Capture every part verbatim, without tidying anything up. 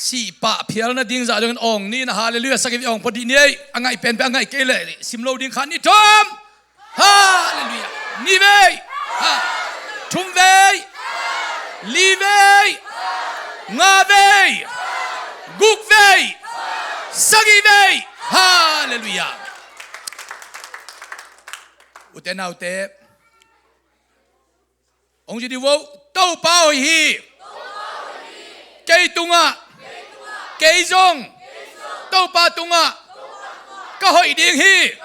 sihpah phial nading zah dongin awng ni in a, halleluiah sagih vei awng pua dih ni ei. A ngaih penpen a ngaih kei leh sim lo ding kha. Ni thum. Halleluiah. Ni vei. Ha. Thum vei. Li vei. Nga vei. Guk vei. Sagih vei. Halleluiah. Ute naute, hong ci dih vo. Topa hoih hi. Kei tungah, kei zong Topa tungah ka hoih ding hi.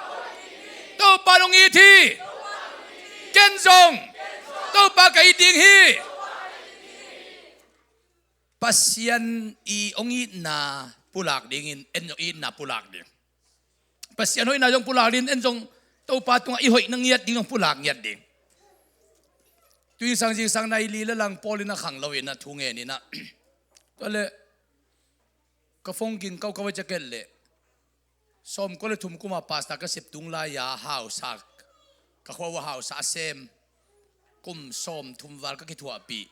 Topa in hong it hi. Ken zong Topa ka it ding hi. Pasian i hong itna pulak dingin en zong i itna pulak ding. Pasian hoihna zong pulak ding, en zong Topa tungah i hoihna ngiat ding zong pulak ngiat ding. Tui zingsang, zingsang nai li le lang Paul in a khang lo in a thu ngen in a, tua leh ka phone ging kau kau a jacket leh sawmkua le thum kum a pastor ka sep tung lai-a hausa, ka khua uh a hausa a sem kum sawmthum val ka kithuahpih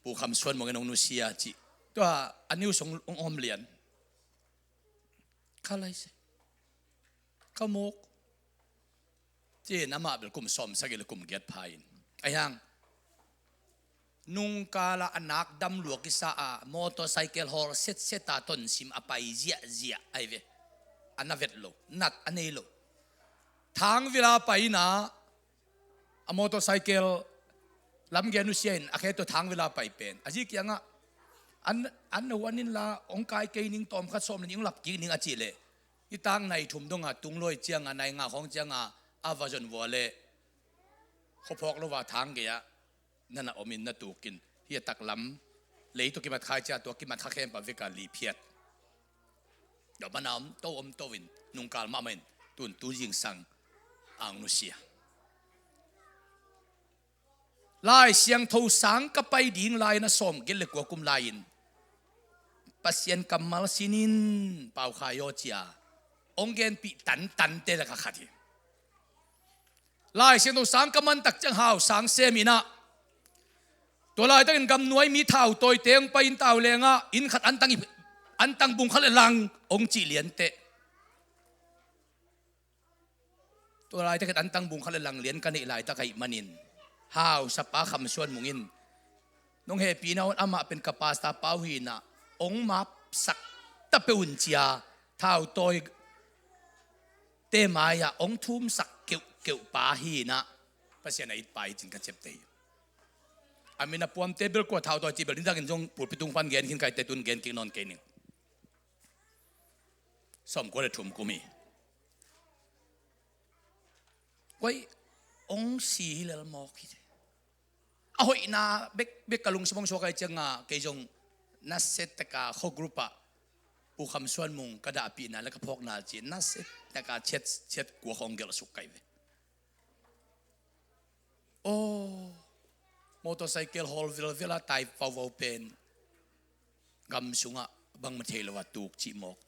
Pu Kham Suan Mung in hong nusia cih. Tua a news hong, hong om lian. Kha lai se. Ka mawk. Ci-in amah bel kum sawmsagih le kum giat pha in. Ahi hang nungkal a a nak dam lua kisa a motorcycle hawl setset a tonsim a pai ziahziah ahi ve. A na vet lo, nat a nei lo. Thangvila pai in a, a motorcycle lamgen nusia in a khe tua Thangvila pai pen a zi kiangah, an, an na huan inla hong kai kei ning, tawmkhat sawm le nih hong lap kik ning a cih leh, i tak nai thum dongah tung luai ciangah, nai nga khawng ciangah a va zon vua leh khuaphawk lo a thang gei-ah na na om in na tuk in, hih a taklam lei tawh kimat kha i ci a, tua kimat kha khempeuh vek a liphiat. Tua banah om to om to in nungkal mahmah in tun tu zingsang a hong nusia. Lai Siangtho sang ka pai ding lai-in a sawmgiat le kua kum lai-in Pasian kammal sin in Pau Khai aw ci a hong genpih tantante lakah khat hi. Lai Siangtho sang ka man tak ciang hau sang sem in a, tua laitakin gamnuai mi thautawite hong pai in, tau lengah inn khat antang, antang bung khat le lang hong cih lianteh. Tua laitakin antang bung khat le lang lian ka neih laitak ahih manin hausapa Kham Suan Mung in, nong hehpihna un, amah pen ka pastor pa uh hi in a, hong mapsak ta peuh un ci a, thautawite mai-ah hong thumsak keuhkeuh pa hi in a, Pasian a it pa hi cin ka ciapteh hi. A min a puamte bel kua, thautawi cih bel nidangin zong pulpit tung pan gen khin ka hih teh, tun gen kik nawn kei ning. Sawmkua le thum kum hi. Koi, hong si hi lel mawk hi. A hoihna bek, bek ka lungsim hong suak ahih ciangah kei zong nasia taka khuagrup ah Pu Kham Suan Mung ka dahpihna le ka phawkna ci-in nasia taka chat, chat kua khawng gelh suk ka hi ve. Aw, motorcycle hawl vilvel a tai vauvau pen gam sungah bangmah thei lo a tuk cih mawk.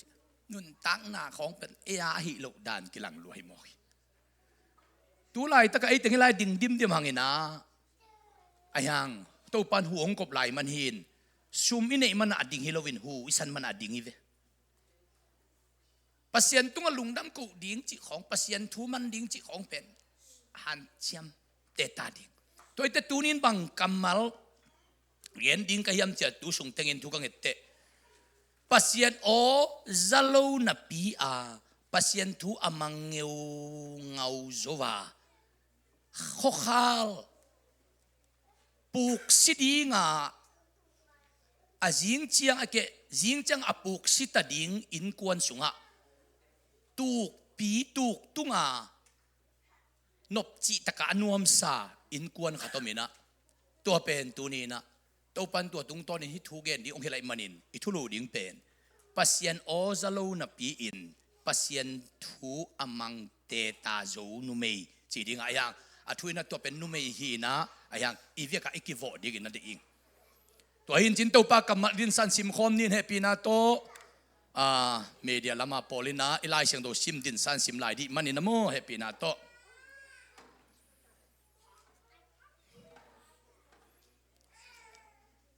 Nuntakna khawng pen ei a ahih loh dan kilang lua hi mawk hi. Tu laitakah ei teng hi lai ding dimdim hang in a, ahi hang Topa in hu hong kop lai man hi in, sum i neih manah a ding hi loin hu i san manah a ding hi ve. Pasian tungah lungdam koh ding cih khawng, Pasian thu man ding cih khawng pen hanciam teta ding. Tua hi teh tuni in bang kammal gen ding ka hiam cih leh, tu sung tengin thu ka nget teh, Pasian aw za lo napi a, Pasian thu a mang ngeungau zo a, khuakhal puksi ding a, a zing ciang a keh, zing ciang a puksi ta ding innkuan sungah tukpi tuktung a nopcih takah a nuamsa innkuan khat om in a, tua pen tuni in a, Topa in tua tungtawnin hih thu gen ding hong hilh ahih manin i thulu ding pen Pasian aw za lo napi-in Pasian thu a mang teta zo numei ci ding a, ahi hang a thu in a, tua pen numei hi in a, ahi hang i vekah i kivawh dingin a deih ing. Tua hi in cin Topa kammal dinsan simkhawm ni in, hehpihna tawh, a, media lamah pawl in a i Lai Siangtho sim dinsan sim lai dih manin a maw, hehpihna tawh.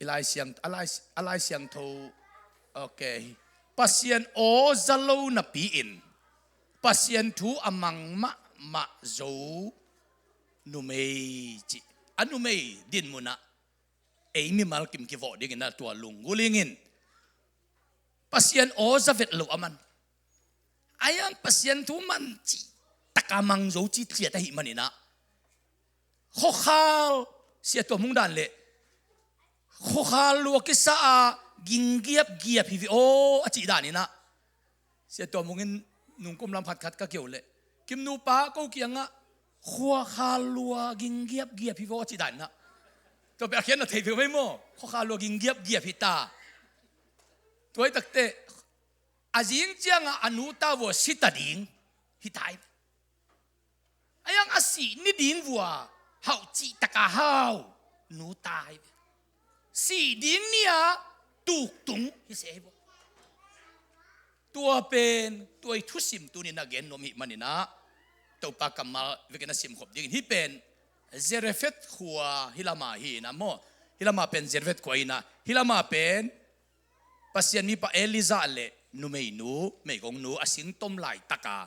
I Lai Siang, a Lai, a Lai Siangtho Ok. Pasian aw za lo napi-in Pasian thu a mang mahmah zo numei cih, a numei dinmunah ei mimal kim kivawh dingin a tua lunggulh ingin Pasian aw za vet lo a man. Ayang Pasian thu man cih taka mang zo cih ciat ahih maninah khuakhal, Sia Tuam Hung dan leh khuakhal lua kisa a ging giapgiap hi ve aw a cih daninah Sia Tuam Hung in nungkum lam khatkhat ka keu leh Kim nupa ko kiangah khuakhal lua ging giapgiap hi ve aw a cih daninah tua peh a khian na thei ve mei maw? Khuakhal lua ging giapgiap hi ta. Tua hi takteh a zing ciangah a nu ta vua sita ding hi ta hi. Ayang a sih ni ding vua hauh cih taka hau nu ta hi ve. Sih ding ni-a tuktung hi se hi vua. Tua pen tua i thusim tunin a gen nuam hih maninah Topa kammal vekin a simkhop dingin hih pen Zarephath khua hih lama hi inah maw? Hih lama pen Zarephath khua inah hih lama pen Pasian mipa Elijah le numeinu meigongnu a singtom laitaka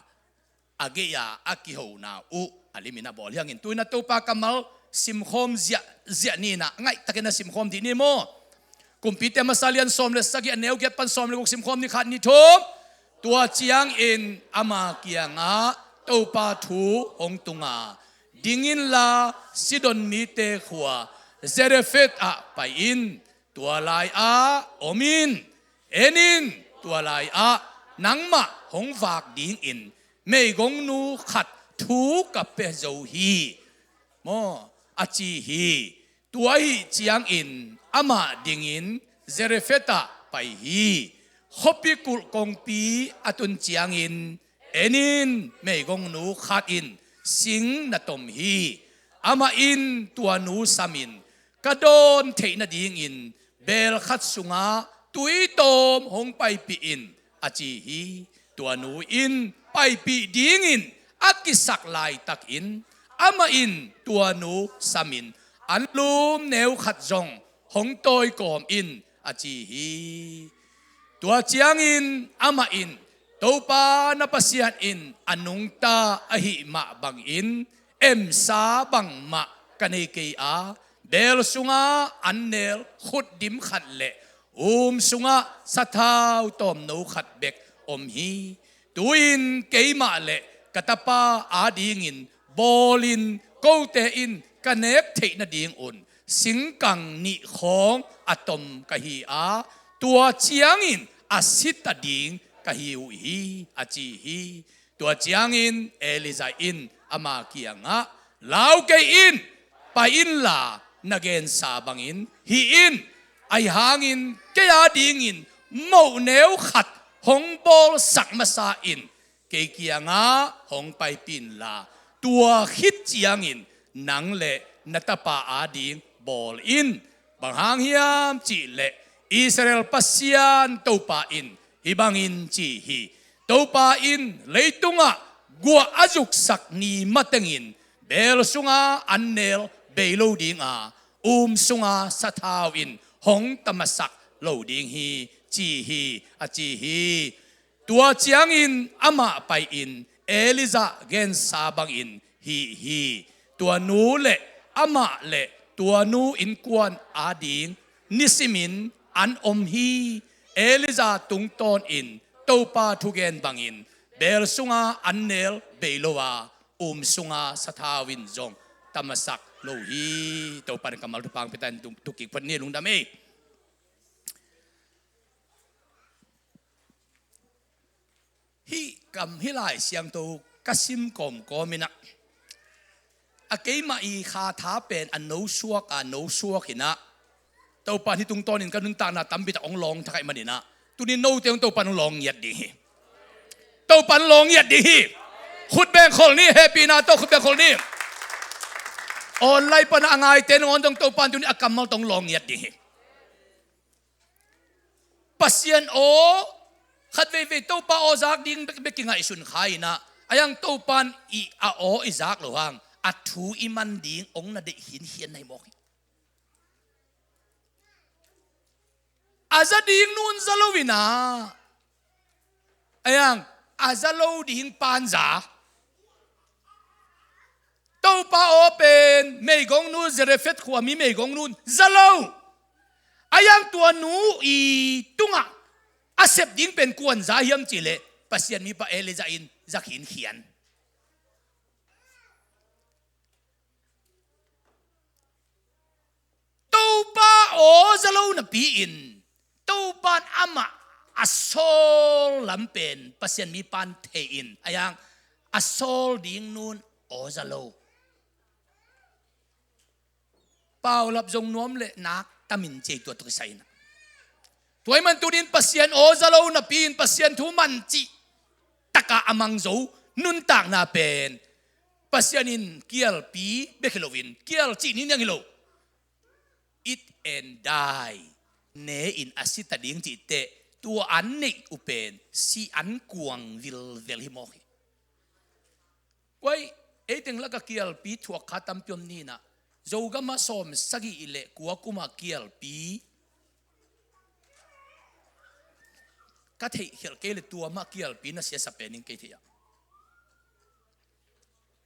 a gei-a a kihona uh a limin a bawl hiangin tuina Topa kammal simkhawm ziahziah ninah ngaihtakin a simkhawm dih ni maw? Kumpite masa lian sawm le sagih a neu giat pan sawm le guk simkhawm ni, khat ni thum. Tua ciangin ama kiangah Topa thu hong tunga, ding inla Sidon mite khua Zarephath ah pai in, tua lai-ah om in. En in, tua lai-ah nangmah hong vak dingin meigongnu khat thu ka pia zo hi maw? A ci hi. Tua ahih ciangin amah dingin Zarephath ah pai hi. Khuapi kulh kongpi a tun ciangin en in, meigongnu khat in sing na tom hi. Amah in tua nu samin ka dawn theih nadingin beel khat sungah tui tawm hong paipih in, a ci hi. Tua nu in paipih dingin a kisak laitakin amah in tua nu samin anlum neu khat zong hong tawi kawm in, a ci hi. Tua ciangin amah in, Topa na Pasian in a nungta ahih mah bangin emsa bangmah ka nei kei a, beel sungah annel khutdim khat le um sungah sathau tawmno khat bek om hi. Tu-in keimah le ka tapa adingin bawlin kote in ka nek theih nadingun singkang nih khawng a tom ka hi a, tua ciangin a sita ding ka hi uh hi, a ci hi. Tua ciangin Elijah in ama kiangah, lau kei in, pai inla na gensa bangin hih in. Ahi hangin kei adingin moh neu khat hong bawlsak masa in, kei kiangah hong paipih inla tua khit ciangin nang le na tapa ading bawl in. Bang hang hiam cihleh Israel Pasian Topa in hih bangin ci hi. Topa in leitungah guah a zuksak ni matengin beel sungah annel bei lo dinga, um sungah sathau in hong tamasak lo ding hi, ci hi, a ci hi. Tua ciangin amah pai-in Elijah gensa bangin hih hi. Tua nu le amah le tua nu innkuan ading nisimin an om hi. Elijah tungtawnin Topa thugen bangin beel sungah annel bei lo a, um sungah sathau in zong tamasak lo hi. Topa in kammal thupha hong pia ta hen. Tuk, tuk kik phot ni, lungdam ei. Hih kam, hih Lai Siangtho ka sim kawmkawm inah a keimah i kha tha pen a no suak a no suak inah Topa in hih tungtawnin ka nuntakna tampi tak hong lawng thak ahih maninah tuni note hong Topa in hong lawng ngiat ding hi. Topa in hong lawng ngiat ding hi. Khut beng khol ni, hehpihna tawh khut beng khol ni. Online pana a ngaite nangawn zong Topa in tuni a kammal tawh hong lawng ngiat ding hi. Pasian aw khat veivei Topa aw zak ding bek, bek kingaihsun kha inah, a yang Topa in i a aw i zak loh hang a thu i man ding hong na deih khinkhian na hi mawk hi. A za ding nun za lo in ah, a yang, a za lo ding pan za. Topa aw pen meigongnu, Zarephath khuami meigongnu za lo. A yang, tua nu i tungah a sep ding pen kuan za hiam cih leh Pasian mipa Elijah in za khinkhian. Topa aw za lo napi-in, Topa in amah a sawl lam pen Pasian mipa in thei-in, a yang, a sawl ding nun aw za lo. Paulap zong nuam leh nak tamin cei tua tuk i sa in ah. Tua ahih man tuni-in Pasian aw za lo napi-in Pasian thu man cih takah a mang zo nuntakna pen, Pasian in kialpi bek hi loin, kial cih ni niang hi lo, eat and die, ne-in a si ta ding cih teh, tua an neih uh pen si an kuang vilvel hi mawk hi. Kuai, ei teng lakah kialpi thuak kha tampi om ni in ah, Zogamah sawm sagih le kua kumah kialpi ka theih khialh kei leh tua mah kialpi na siasa pen ing kei thei ah.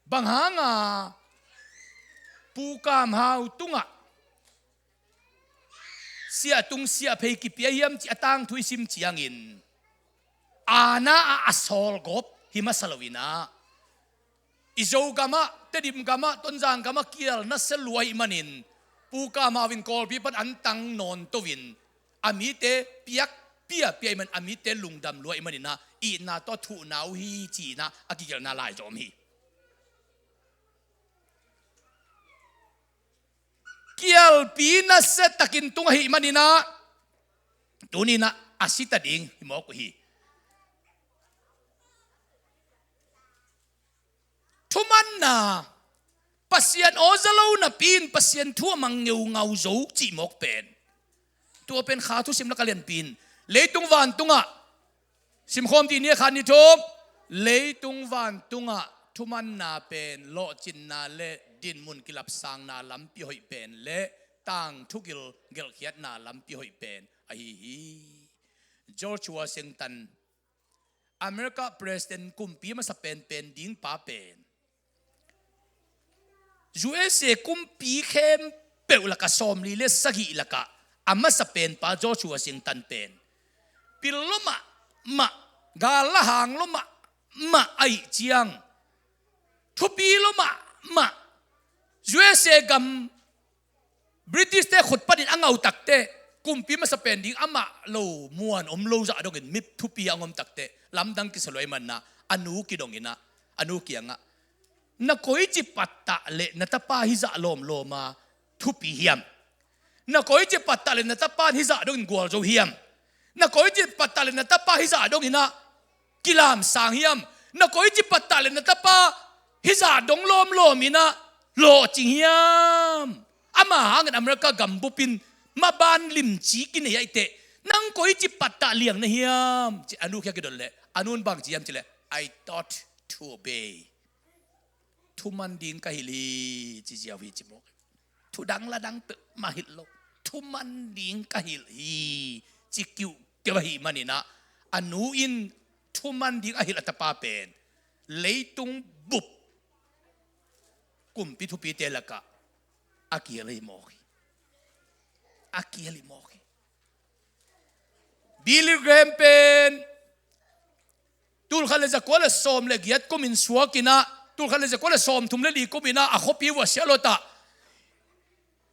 Bang hanga Pu Kam Hau tungah siahtung siahphei kipia hiam cih a tangthu i sim ciangin, aana ah a sawlgawp hi masa lo in ah, i Zogamah, Tedim gamah, Tonzang gamah kial nasia lua ahih manin, Pu Kam Hau in Kawlpi pan an tang nawn to-in, a mite piak piapia ahih man, a mite lungdam lua ahih manin ah, itna tawh thuhna uh hi ci-in ah a kigelhna lai zong om hi. Kialpi nasia takin tung ahih manin ah, tuni-in ah a si ta ding hi mawk uh hi. Thumanna, Pasian aw za lo napi-in Pasian thu a mang ngeungau zo cih mawk pen, tua pen kha thusim lakah lianpi-in, leitung vantungah, simkhawm dih ni, a khat ni thum, leitung vantungah thumanna pen lawhcinna le dinmun kilapsangna lampi hoih pen le tangthu gil gelhkhiatna lampi hoih pen ahi hi. George Washington, America President kumpi masa penpen ding pa pen, U S A kumpi khempeuh lakah sawmli le sagih lakah a masa penpa George Washington pen, pil lua mahmah, gal la hang lua mahmah ahih ciang, thupi lua mahmah, U S A gam British-te khut panin a ngau takteh, kumpi masa pen ding amah lo muan om lo zah dongin mi thupi a ngom takteh, lamdang kisa lua ahih manin ah, a nu kidongin ah, a nu kiangah, "Na koici pattah le na tapa hih zah lawmlawm a thupi hiam? Na koici pattah le na tapa hih zah dongin gualzo hiam? Na koici pattah le na tapa hih zah dongin ah kilamsang hiam? Na koici pattah le na tapa hih zah dong lawmlawm in ah lawhcing hiam? Ama hangin America gambup in maban limci kinei ahih teh, nang koici pattah liang na hiam?" ci a nu kiang kidon leh, a nu in bang ci hiam cih leh, "I taught to obey. Thuman ding ka hilh hi," ci ziau hi ci mawk. Thu dang la dang peuhmah hilh lo, thuman ding ka hilh hi, ci kiuhkeuh ahih manin ah, a nu in thuman ding a hilh a tapa pen leitung bup kumpi thupite lakah a kihel hi mawk hi. A kihel hi mawk hi. Billy Graham pen tulkhat le zakua le sawm le giat kumin suak in ah, tulkhat le zakua le sawmthum le li kumin ah, a khuapi uh a Charlotte ah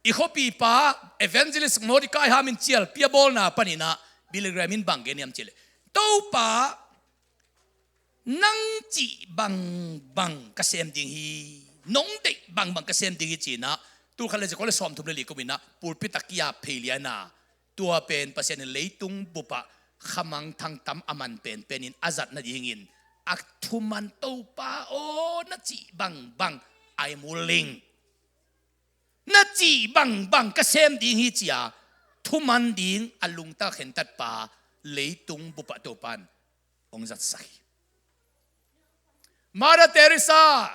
i khuapipa Evangelist Mordecai Ham in cialpi a bawlna panin ah, Billy Graham in bang gen hiam cih leh, "Topa, nang cih bangbang ka sem ding hi, nong deih bangbang ka sem ding hi," ci-in ah, tulkhat le zakua le sawmthum le li kumin ah pulpit ah ki-ap phei lian a, tua pen Pasian in leitung bup ah khamangthang tam a man penpen in a zat nadingin, a thuman, "Topa aw, na cih bangbang, I'm willing. Na cih bangbang ka sem ding hi," ci-a thuman ding a lungtang a khentatpa leitung bup ah Topa in hong zatsak hi. Mother Teresa,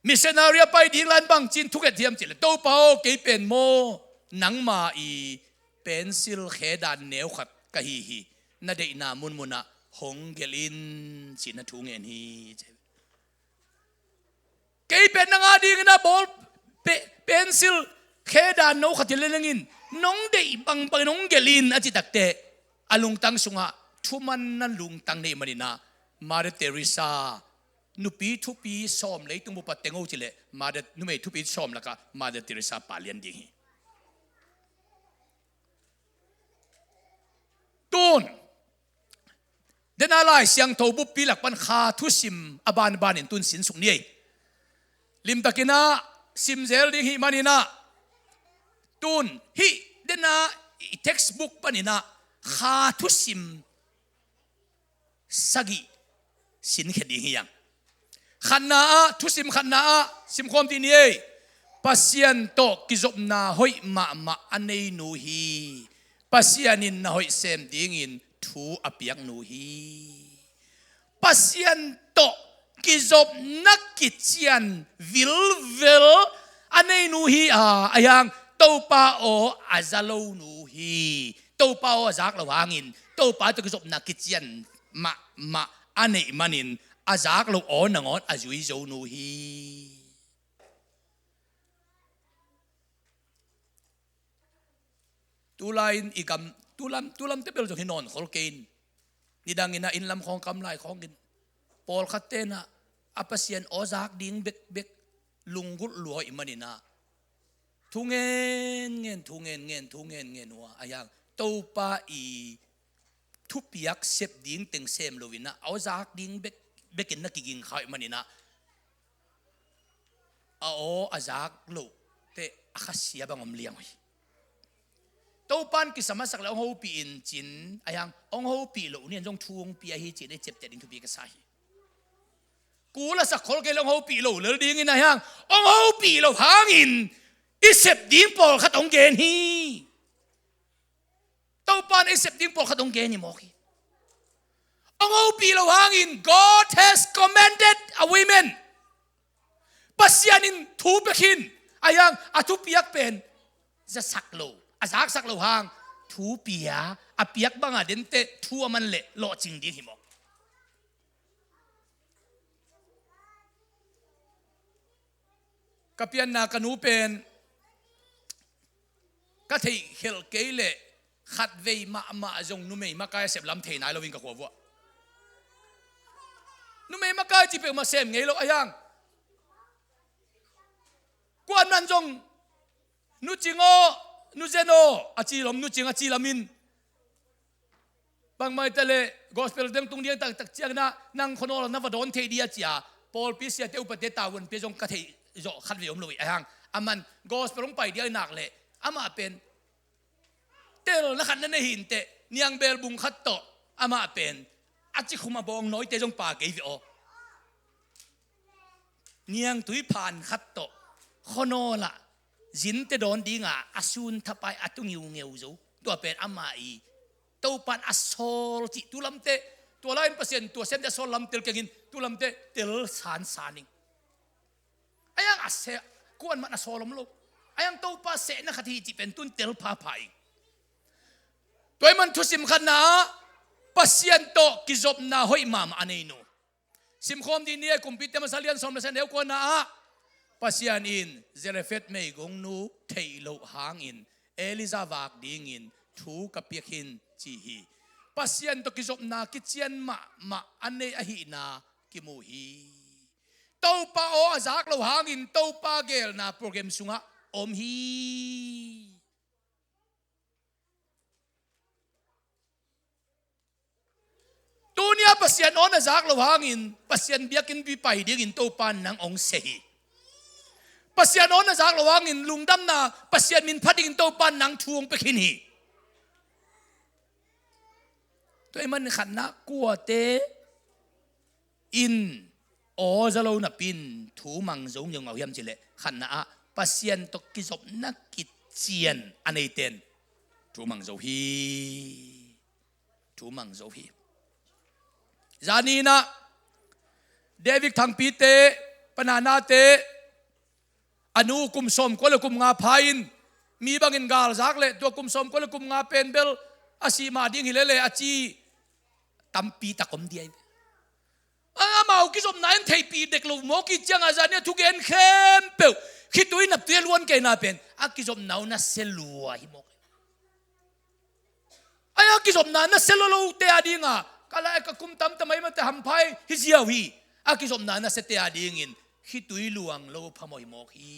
missionary a pai ding lai-in bang ci-in thunget hiam cih leh, "Topa aw, kei pen maw, Nangma i pencil khe dan neu khat ka hi hi. Na deihna munmunah hong gelh in, ci-in a thu ngen hi. Kei pen nang adingin a bawl pe-, pencil khe dan no khat hi lelengin, nong deih bangbangin hong gelh in, a cih takteh a lungtang sungah thumanna lungtang nei maninah Mother Teresa nupi thupi sawm leitung bup ah teng o cileh Mother, numei thupi sawm lakah Mother Teresa palian ding hi. Tun, dena Lai Siangtho buppi lak pan kha thusim a banbanin tun sinsuk ni ei. Limtakinah simzel ding hih maninah tun hih dena i textbook paninah kha thusim sagih sinkhia ding hi hang. Khatna ah, thusim khatna ah simkhawm dih ni ei. Pasian tawh kizopna hoih mahmah a nei nu hi. Pasian in na hoih sem dingin thu a piak nu hi. Pasian tawh kizopna kician vilvel a nei nu hi a, a hiang Topa aw a za lo nu hi. Topa aw a zak lo hangin Topa tawh kizopna kician mahmah a neih manin a zak lo aw nangawn a zui zo nu hi. Tulai-in i gam, tulam, tulam tebel zong hi nawn khol kei in. Nidangin a innlam khawng kam lai khawngin pawlkhat tenah a Pasian aw zak ding bekbek lunggulh lua hoih maninah thu ngen ngen, thu ngen ngen, thu ngen ngen uh a, a hiang Topa i thupiak sep ding teng sem loinah aw zak ding bek, bekin na kiging kha hoih maninah a aw a zak loh teh a khasia bang om liang uh hi. Topan kisam a sak le hong hopih in cin a hiang hong hopih loh ni an zong thu hong pia hi cin ei ciapteh ding thupi ka sa hi. Kul a sak khol kei le hong hopih lo lel dingin a hiang hong hopih lo hangin i sep ding pawlkhat hong gen hi. Topan i sep ding pawlkhat hong gen hi mawk hi. Hong hopih lo hangin God has commanded a women. Pasian in thu pia khin a hiang a thupiak pen zasak lo, a zaksak lo hang thu pia, a piak banga denteh thu a man leh lawhcing ding hi mawk. Ka pianna ka nu pen ka theih khelh kei leh khatvei mahmah zong numei makai a sep lam thei nai loin ka khua vuah. Numei makai ci peuhmah sem ngei lo a hiang. Kuan man zong nu Cing aw, nu Zen aw a ci lom, nu Cing a ci lamin bangmah hi ta leh gospel deng tung ding taktak cianginah nang khuanawl na va dawn thei dih a cia pawlpi siate upate tavuan pia zong ka theih zawh khatvei om lo hi a hiang. A man gospel hong pai dih a nak leh amah pen telna khat na nei hi inteh, niangbel bung khat tawh amah pen a cikhum a bawng nawite zong pa kei ve aw. Niangtui phan khat tawh khuanawlah zinte dawn dinga a sun thapai a tu ngiungeu zo. Tua pen amah i Topan a sawl cih tulamteh, tua lai-in Pasian tua siamte a sawl lam tel kengin tulamteh tel sansan ing. A hiang a seh kuan man a sawl om lo. A hiang Topa sehna khat hi cih pen tun tel phapha ing. Tua hi man thusim khatna ah Pasian tawh kizopna hoih mahmah a nei nu. Simkhawm dih ni ei, Kumpite masa lian sawm le sagih neu kuana ah Pasian in Zarephath meigongnu theih loh hangin Elijah vak dingin thu ka piak hi ci hi. Pasian tawh kizopna kician mahmah a nei ahihna kimu hi. Topa aw a zak lo hangin Topa geelna program sungah om hi. Tuni-a Pasian aw na zak lo hangin Pasian biakinn pi pai dingin Topa in nang hong seh hi. Pasian aw na zak lo hangin lungdamna Pasian min phat dingin Topa in nang thu hong pia khin hi. Tua hi man khatna kuate in aw za lo napi in thu mang zo ngeungau hiam cih leh khatna ah Pasian tawh kizopna kician a neite in thu mang zo hi. Thu mang zo hi. Zaninah David Thangpite, Pananate, a nu kum sawmkua le kum nga pha in Mi bangin galzak le tua kum sawmkua le kum nga pen bel a sih mah ding hi lele a ci tampi tak om ding hi. Amau kizopna in theihpih dek lo mawk hi ciangah zan ni a thugen khempeuh khitui naptui a luan keina pen a kizopna uh nasia lua hi mawk. Ai a kizopna nasia lua lote a dingah ka lai ka kum tamtam ai mate hamphai hi ziau hi. A kizopna nasiate a dingin khitui luang lo phamawh hi mawk hi.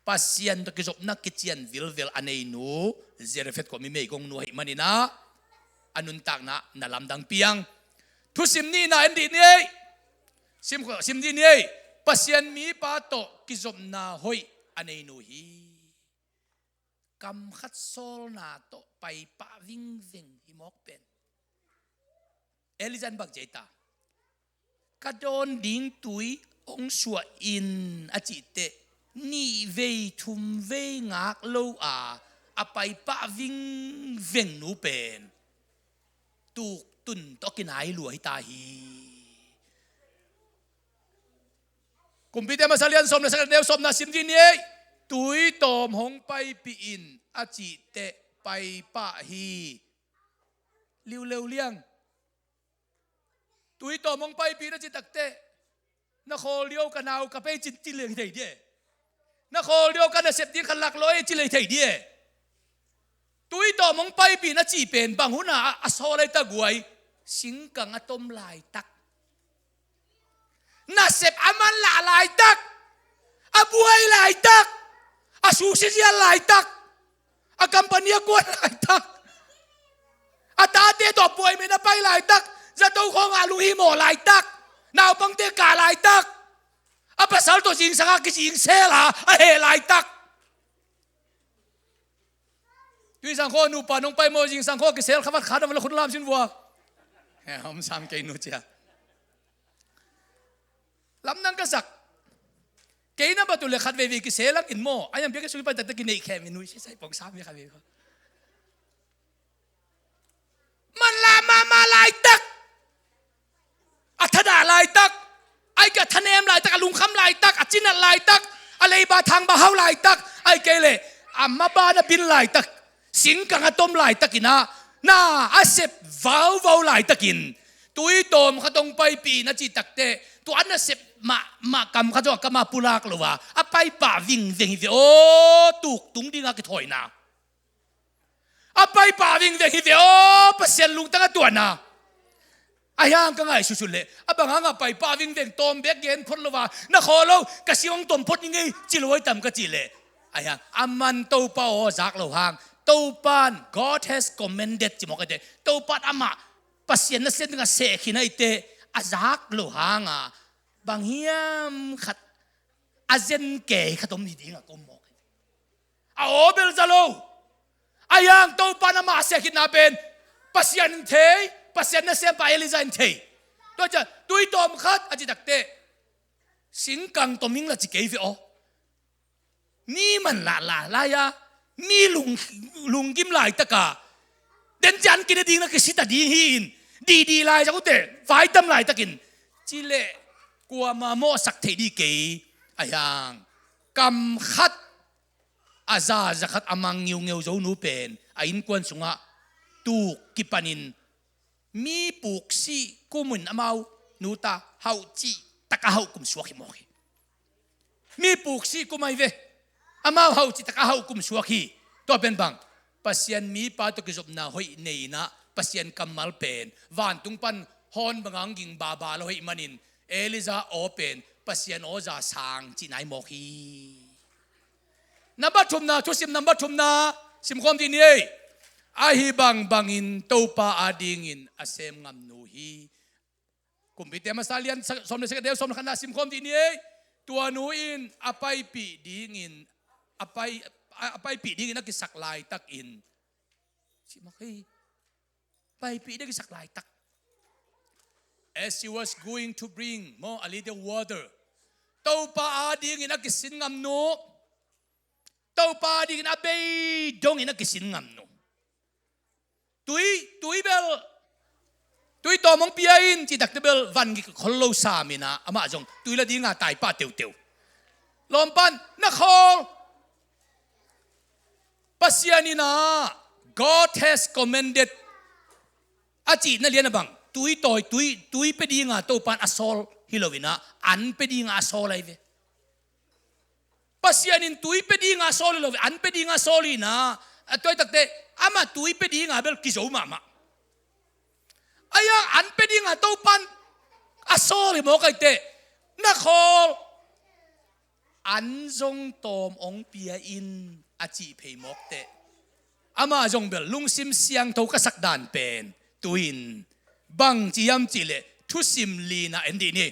Pasian tawh kizopna kician vilvel a neinu Zarephath khua mi meigongnu ahih maninah a nuntakna na lamdang piang. Thusim nihna en dih ni ei. Sim, sim dih ni ei. Pasian mipa tawh kizopna hoih a neinu hi. Kam khat sawlna tawh paipah vingveng hi mawk pen. Elijah in bang ci ei ta? Ka dawn ding tui hong suah in a cih teh nih vei thum vei ngak lo a a paipah vingveng nu pen tuktun tawh kinai lua hi ta hi. Kumpite masa lian sawm le sagih neu sawmna sim dih ni ei. Tui tawm hong paipih in a cih teh paipah hi. Liuleu liang. Tui tawm hong paipih na cih takteh na khawl dih o ka nau ka pei cin ci lei thei dih e. Na khawl dih o ka nasep ding khat lak lo e ci lei thei dih e. Tui tawm hong paipih na cih pen bang hun a a sawl ai ta guai. Singkang a tom laitak, nasep a manlah laitak, a buai laitak, a susia zial laitak, a company a kuan laitak, a tate tawh buai men a pai laitak, zato khawngah lunghimawh laitak, naupangte kah laitak, a pasal tawh zingsangah kizingsel a a heh laitak. Tui sangkhaw nupa nong pai maw, zingsangkhaw kisel khavat khat a va la khut lam sin vua. He, om sam kei nu cia. Lamdang ka sak. Kei na batu le khat veivei kisel ang in maw. Ayang bia ka sui pai taktak kineih khem in nui sisai pong sam bia khat veivei. Manlah mahmah laitak. A thadah laitak, ai ka thanem laitak, a lungkham laitak, a cinat laitak, a leiba thangba hau laitak, ai kei le a maban a bin laitak, singkang a tom laitakin ah na a sep vauvau laitakin tui tawm khat hong paipih na cih takteh tua a nasep mahmah kam khat zong a kamah pulak lo a a paipah vingveng hi ve aw, tuktung dingah kithawina. A paipah vingveng hi ve aw, Pasian lungtang a tuahna. A hiang ka ngaihsutsut leh a bang hangah paipah vingveng tawm bek gen phot lo a na khaw lo, ka sing hong tom phot ni ngei ci lo ai tam ka cih leh. A hiang a man Topa aw zak lo hang, Topan God has commanded ci mawk aite, Topan amah Pasian nasem dingah seh khin aite a zak lo hanga bang hiam khat a zen kei khat om hi dingah ka um mawk hi. A aw bel za lo. A hiang Topa na mah a sia khitna pen Pasian in thei, Pasian nasempa Elijah in thei. Tua ciah tui tawm khat a ci takteh singkang tawm ing la ci kei ve aw. Mi manlah la lai a mi lung, lunggim laitaka den cian kine ding na kisita ding hi in didi lai zak ute vaitam laitakin ci leh kuama mawhsak thei dih kei. A hiang kam khat a za za khat a mang ngiungeu zo nu pen a innkuan sungah tuk kipanin mi puksih kumin amau nuta hauh cih taka hauh kum suak hi mawk hi. Mi puksih kum ai ve. Amau hauh cih taka hauh kum suak hi. Tua pen bang Pasian mipa tawh kizopna hoih nei inah Pasian kammal pen vantung pan hawn banga hong ging baba lo hoih manin Elijah aw pen Pasian aw za sang cih nai mawk hi. Nambat thumna, thusim nambat thumna simkhawm dih ni ei. Ahi bangbangin Topa adingin a sem ngamnu hi. Kumpite masa lian sawm le sagih a deu sawm le khatna simkhawm dih ni ei. Tua nu in a paipih dingin a pai, a paipih dingin a kisak laitakin Simak hi. Paipih dek i sak laitak. As she was going to bring more a little water. Topa adingin a kisin ngamnu. Topa adingin a bei dongin a kisin ngamnu. Tui, tui bel. Tui tawm hong pia in, ci takte bel van gik khol lo samin a, amah zong tui la dinga taipa teuteu. Lawmpan, na khawl. Pasian in ah, "God has commanded," a cihna lian a bang, tui tawi, tui, tui pia dinga Topan a sawl hi lo in ah, an pia dinga a sawl ahi ve. Pasian in tui pia dinga a sawl hi lo ve, an pia dinga a sawl hi in ah, a tua hi takteh, amah tui pia dinga bel kizo mahmah. Ahi hang an pia dinga Topan a sawl hi mawk ahih teh, na khawl, an zong tawm hong pia in a cih phei mawk teh, amah zong bel lungsim siangtho ka sak dan pen tu-in bang ci hiam cih leh, thusim li-in ah en dih ni.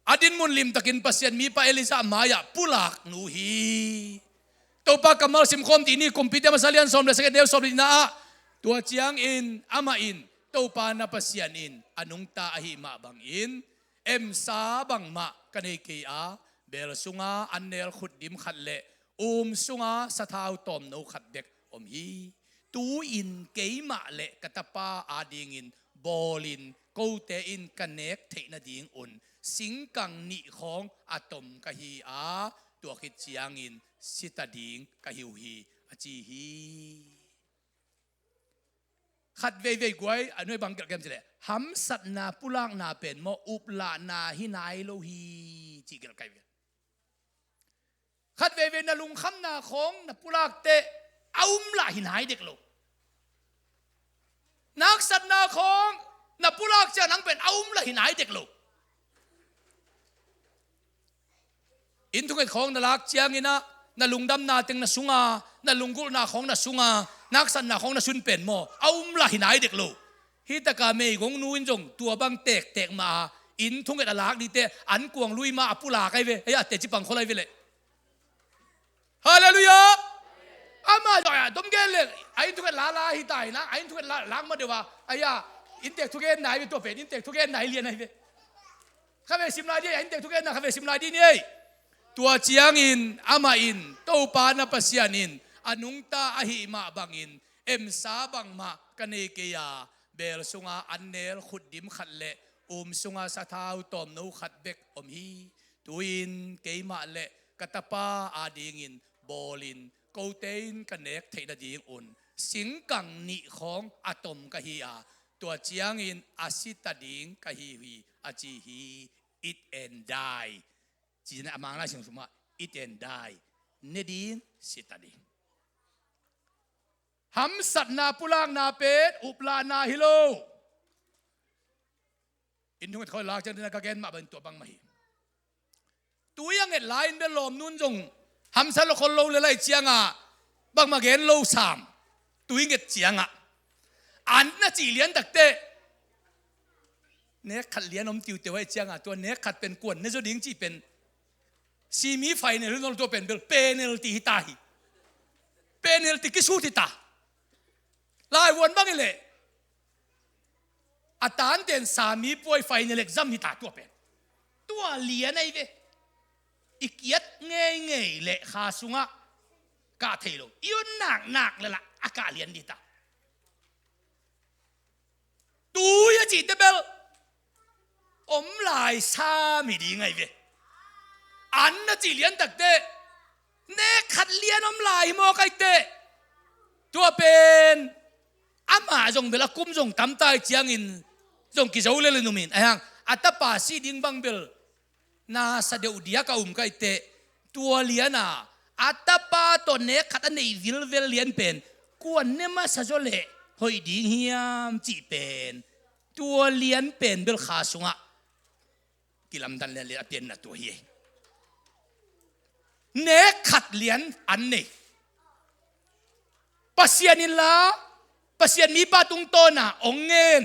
A dinmun limtakin Pasian mipa Elijah mai-ah pulaknu hi. Topa kammal simkhawm dih ni, Kumpite Masa lian sawm le sagih, neu sawm le nihna ah, tua ciangin amah in, "Topa na Pasian in a nungta ahih mah bangin, emsa bangmah ka nei kei a, beel sunga annel khutdim khat le um sunga sathau tawmno khat bek om hi. Tu-in keimah le ka tapa adingin bawlin, kote in ka nek theih nadingun singkang nih khawng a tom ka hi a, tua khit ciangin si ta ding ka hi uh hi," a ci hi. Khat veivei guai, a nuai bang gelh ka hiam cih leh, hamsatna pulakna pen maw, uplahna hi nai lo hi, cih gelh ka hi ve. Khat veivei na lungkhamna khawng na pulak teh a um lah hi nai dek lo. Na haksatna khawng na pulak ciang nang pen a um lah hi nai dek lo. Inn thunget khawng na lak ciangin ah, na lungdamna teng na sunga, na lunggulhna khawng na sunga, na haksatna khawng na sung pen maw, a um lah hi nai dek lo. Hih takah meigongnu in zong tua bang tektek mah a, inn thunget a lak ding teh, an kuang lui mah a pulak ahi ve, hei a teci pang khol ahi ve leh. Halleluiah! Amah zong a dom gen leh, a inn thunget lala hi ta hi na, a inn thunget la, lak mah deuh a, ahi a, inntek thugenna ahi ve, tua pen inntek thugenna hi lian ahi ve. Kha vei sim lai dih, a inntek thugenna kha vei sim lai dih ni ei. Tua ciangin amah in, "Topa na Pasian in a nungta ahih mah bangin, emsa bangmah ka nei kei a, beel sunga annel khutdim khat le um sunga sathau tawmno khat bek om hi. Tu-in keimah le ka tapa adingin bawlin, kote in ka nek theih nadingun singkang nih khawng a tom ka hi a, tua ciangin a si ta ding ka hi uh hi," a ci hi. Eat and die. Ci-in a Mang Lai Siangtho mah, "Eat and die." Ne ding, si ta ding. Hamsatna pulakna pen uplahna hi lo. Inn thunget khawng lak ciang ding a ka gen mah bang tua bang mah hi. Tui a nget lai-in bel lawmnu in zong hamsat lo khol lo lel ahih ciangah bangmah gen lo sam. Tui nget ciangah an na cih lian takteh, nek khat lian om tiuteu ahih ciangah, tua nek khat pen kuan ne zaw ding cih pen, semi final hi nawn lo, tua pen bel penalty hi ta hi. Penalty kisut hi ta. Laivuan bang hi leh, a tanten sami puai final exam hi ta tua pen. Tua lian ahi ve. I kiat ngeingei leh kha sungah kah thei lo, i on naknak leh lah a kah lian ding ta. Tui a cihte bel om lai sam hi ding ahi ve. An na cih lian takteh, nek khat lian om lai hi mawk ahih teh, tua pen amah zong bel a kum zong tam ta ahih ciangin zong kizo lel in um in, ahi hang a tapa si ding bang bel na sa deuh diak a um ka hih teh, tua lian a, a tapa tawh nek khat a neih vilvel lian pen kuan ne masa zaw leh hoih ding hiam cih pen, tua lian pen bel kha sungah kilamdan lianlian a pianna tua hi. Nek khat lian an nei. Pasian in la, Pasian mipa tungtawn a hong ngen.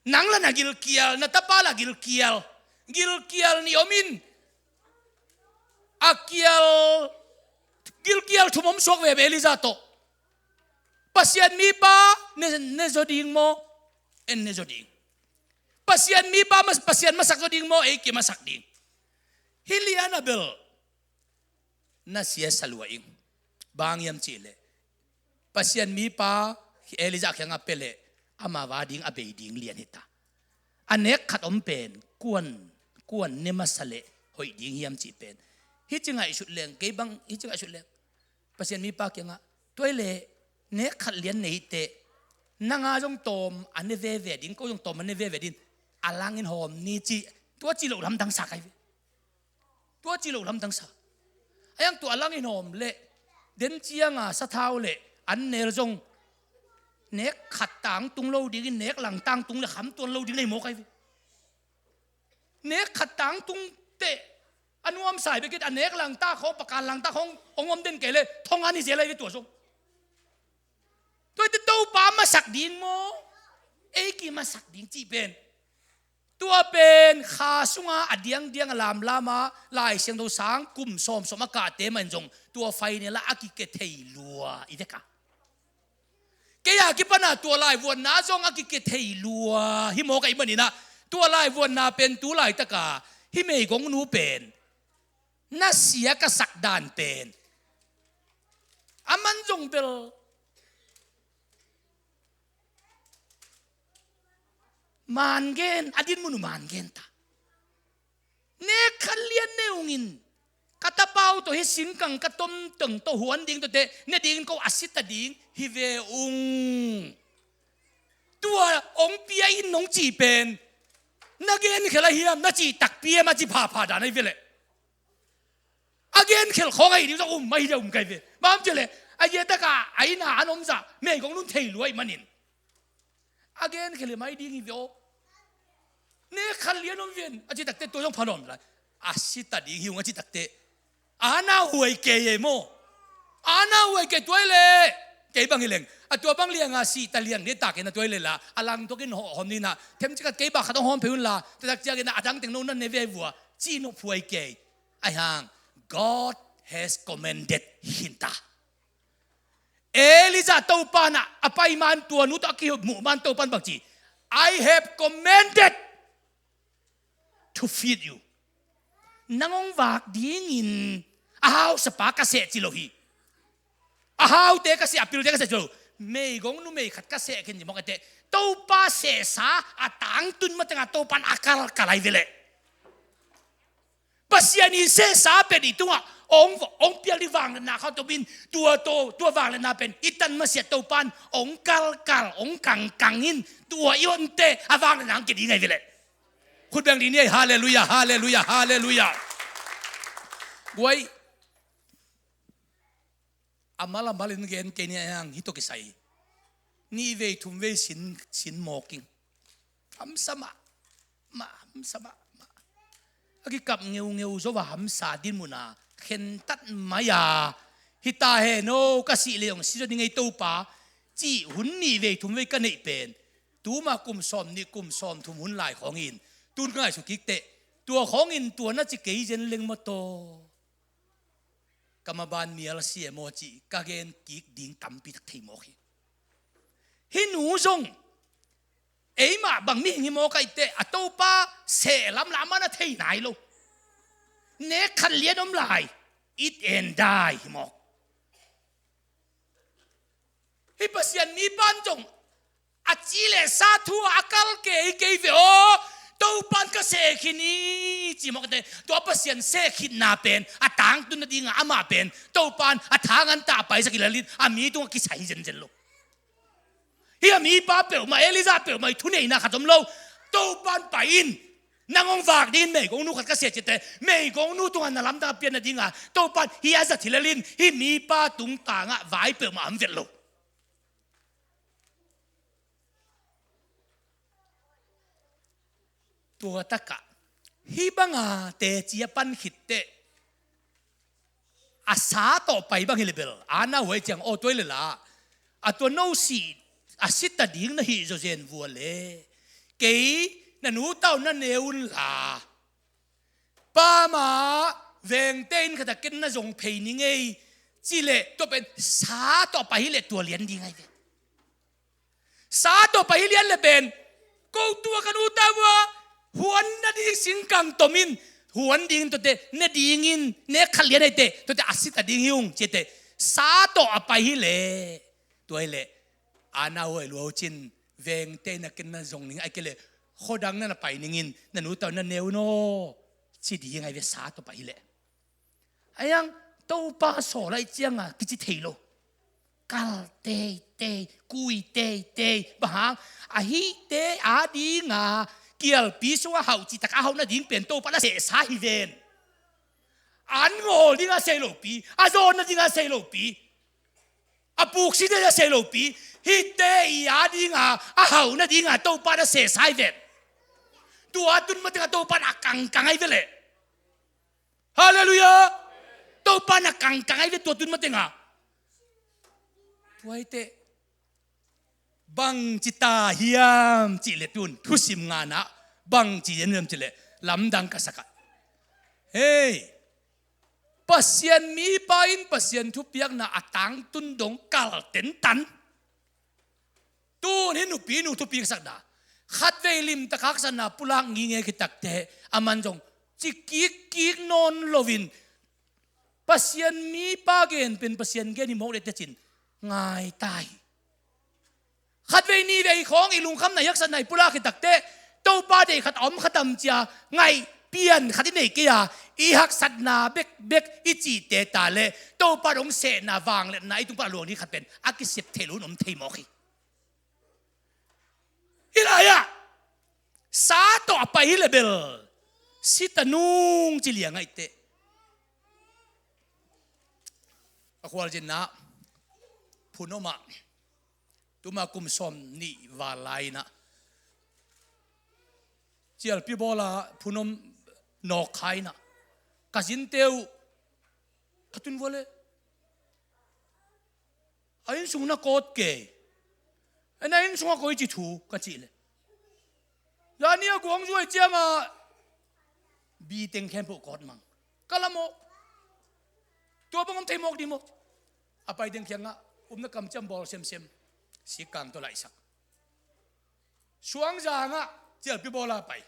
Nang la na gilkial, na tapa la gilkial. Gilkial nih om in, a kial, gilkial thum om suak veve Elijah tawh. Pasian mipa ne, ne zaw ding maw, en ne zaw ding? Pasian mipa mas-, Pasian masak zaw ding maw, ei kimasak ding? Hih lian a bel na siasa lua ing. Bang hiam cih leh, Pasian mipa Elijah kiangah pia leh ama va ding a bei ding lian hi ta. A nek khat om pen kuan, kuan ne masa leh hoih ding hiam cih pen. Hih ci ngaihsut leng, kei bang hih ci ngaihsut leng, Pasian mipa kiangah, tua hi leh nek khat lian nei teh, nang a zong tawm a ne veve ding, ko zong tawm a ne veve ding, a langin hawm ni ci. Tua ci loh lamdang sa kai ve. Tua ci loh lamdang sa. A yang tua a langin hawm leh, den cianga sathau leh an nel zong nek khat tangtung lo dingin nek lang tangtung leh kham tuan lo ding nei maw kai ve. Nek khat tangtung teh a nuam sai bek in, a nek langtak khawng, pakan langtak khawng hong om den kei leh thong an hi zel lai ve tua zong. Tua hi teh Topa masak ding maw, ei kimasak ding cih pen, tua pen kha sunga a diangdiang a lamlam a, Lai Siangtho sang kum sawmsawm a kahte mah in zong tua final ah a kikethei lua i vek a. Kei a kipana tua laivuanna zong a kikethei lua hi mawk ahih manin ah, tua laivuanna pen tu laitaka hih meigongnu pen na sia ka sak dan pen, a man zong bel man gen, a dinmun uh man gen ta. Nek khat lian ne ung in, ka tapa uh tawh hih singkang ka tomteng tawh huan ding tawh teh ne dingin ko a si ta ding hi ve ung. Tua hong pia in hong cih pen na gen khel a hiam, na cih takpi hiam a ci phapha dan ahi ve leh. A gen khel khawng ahi ding zong um mah hi dia um kai ve. Bang hang hiam cih leh a zia taka a inn ah an om zah meigongnu in thei lua ahih manin, a gen khel hi mai ding hi ve aw. Nek khat lian om ven a ci tak teh tua zong pha nawn lai. A si ta ding hi ung a ci tak teh, a na huai kei e maw. A na huai kei tua hi leh, kei bang hi leng a tua bang lianga si ta liang ne tak e na tua hi leh la, a langtuakin hawm ni na, themcik khat kei bang khat hong hawm phei un la, tua tak ciangin a dang teng no na ne ve vua, ci nop huai kei. Ahi hang, God has commanded hi ta. Elijah Topa in a pai man, tua nu tawh a kimuh man Topa in bang ci, "I have commanded to feed you." Nang hong vak dingin a hausapa ka seh ci lo hi. A haute ka seh, a pilte ka seh ci lo. Meigongnu mei khat ka seh khin ci mawk a teh, Topa sehsa a tangtun matengah Topa in a kalkal ahi ve leh. Pasian in sehsa pen i tungah hong, hong piak ding vangliatna khat om in, tua to, tua vangliatna pen i tan masiah Topa in hong kalkal, hong kangkang in, tua i hon teh a vangliatna hong kia ding ahi ve leh. Khut beng dih ni ei, halleluiah, halleluiah, halleluiah. Guai, a mal a malin gen kei ni a, hih tawh kisai nih vei thum vei sin, sin mawk ing. Hamsa mahmah, hamsa mahmah. A kikap ngeungeu zo a hamsa dinmun a khentat mai a, hi ta hen aw, ka sih leh hong si zaw ning ei Topa, cih hun nih vei thum vei ka neih pen, tuma kum sawmnih kum sawmthum hun lai khawngin, tun ka ngaihsut kik teh, tua khawngin tua na ci kei zen leng maw taw, ka maban mial a si e maw cih ka gen kik ding tampi tak thei mawk hi. Hih nu zong eimah bang mihing hi mawk ahih teh, a Topa seh lam lah amah na thei nai lo. Nek khat lian om lai, eat and die hi mawk. Hih Pasian mipa in zong a ci leh sa thu ah a kal kei kei ve aw. Topa in ka seh khin hi ci mawk a teh, tua Pasian seh khinna pen a tangtun nadingah amah pen Topa in a tha nganta a paisak hi lel in, a mi tungah kisai zenzen lo. Hih a mipa peuhmah, Elijah peuhmah i thuneihna khat om lo. Topa in pai in, nang hong vak dingin meigongnu khat ka seh ci a teh, meigongnu tungah na lamdang a pian nadinga Topa in hih a zat hi lel in, hih mipa tungtangah vai peuhmah a om vet lo. Tua takah hih banga teci a pan khit teh, a sa tawh pai bang hi leh bel, a na huai ciang aw, tua hi leh la, a tua no si, a si ta ding na hih zawzen vua leh, kei na nu tau na ne un la, Pa mah, vengte inn khat ah ken na zong phei ning ei, ci leh tua pen sa tawh pai hi leh tua lian ding ahi ve. Sa tawh pai hi lian leh pen, ko tua ka nu ta vua, huan nading singkang tom in, huan dingin tuate ne dingin, nek khat lian ahi teh, tuate a si ta ding hi ung ci teh, sa tawh a pai hi leh, tua hi leh, a na huai lua uh cin, vengte inn ah ken na zong ning, ahih kei leh khuadang na na pai ningin, na nu tau na ne un aw, ci ding ahi ve, sa tawh pai hi leh. Ahi hang, Topa sawl ahih cianga kici thei lo. Kal teitei, kui teitei. Bang hang? Ahihte adinga kialpi sungah hauh cihtak a hauh nading pen Topa na sehsa hi ven. An ngawl dinga sei lopi, a zawn nadinga sei lopi, a puksi dinga sei lopi, hihte i adinga a hauh nadinga Topa na sehsa hi ven. Tua tun matengah Topa na kangkang ahi ve leh. Halleluiah. Topa na kangkang ahi ve tua tun matengah. Tua hi teh bangci ta hiam cih leh tun thusim nganah bangci hiam cih leh lamdang ka sakah. Hei, Pasian mipa in Pasian thupiakna a tangtun dong kal tentan. Tun hi nupi nu thupi ka sakna, khatvei limtak haksatna pulak ngingei khit takteh aman zong ci kikkik nawn loin Pasian mipa gen pen Pasian gen hi mawk leh tecin ngai ta hi. Khatvei nivei khawng i lungkhamna i haksatna i pulak khit takteh Topa deih khat a om kha tam cia ngaih pian khat i nei kei a, i haksatna bekbek i cihte ta leh Topa dong sehna vangliatna i tung pan a luang ding khat pen a kisep thei lo in om thei mawk hi. Hih lai-ah sa tawh a pai hi leh bel si ta nung ci liang ahih teh. A khualzinna phun om ah, tuma kum sawm nih val lai-inah cialpi bawla phun om nawk kha inah ka zinte uh ka tun vua leh a innsung na kawt kei. A na innsung a koi ci thu ka cih leh, zani a guangzuai cianga bi teng khempeuh kawt mang. Ka la mawk. Tua bang om thei mawk ding mawk. A pai teng khiangah upna kamciam bawl semsem. Sikkang tawh laihsak. Suangzangah cialpi bawla pai.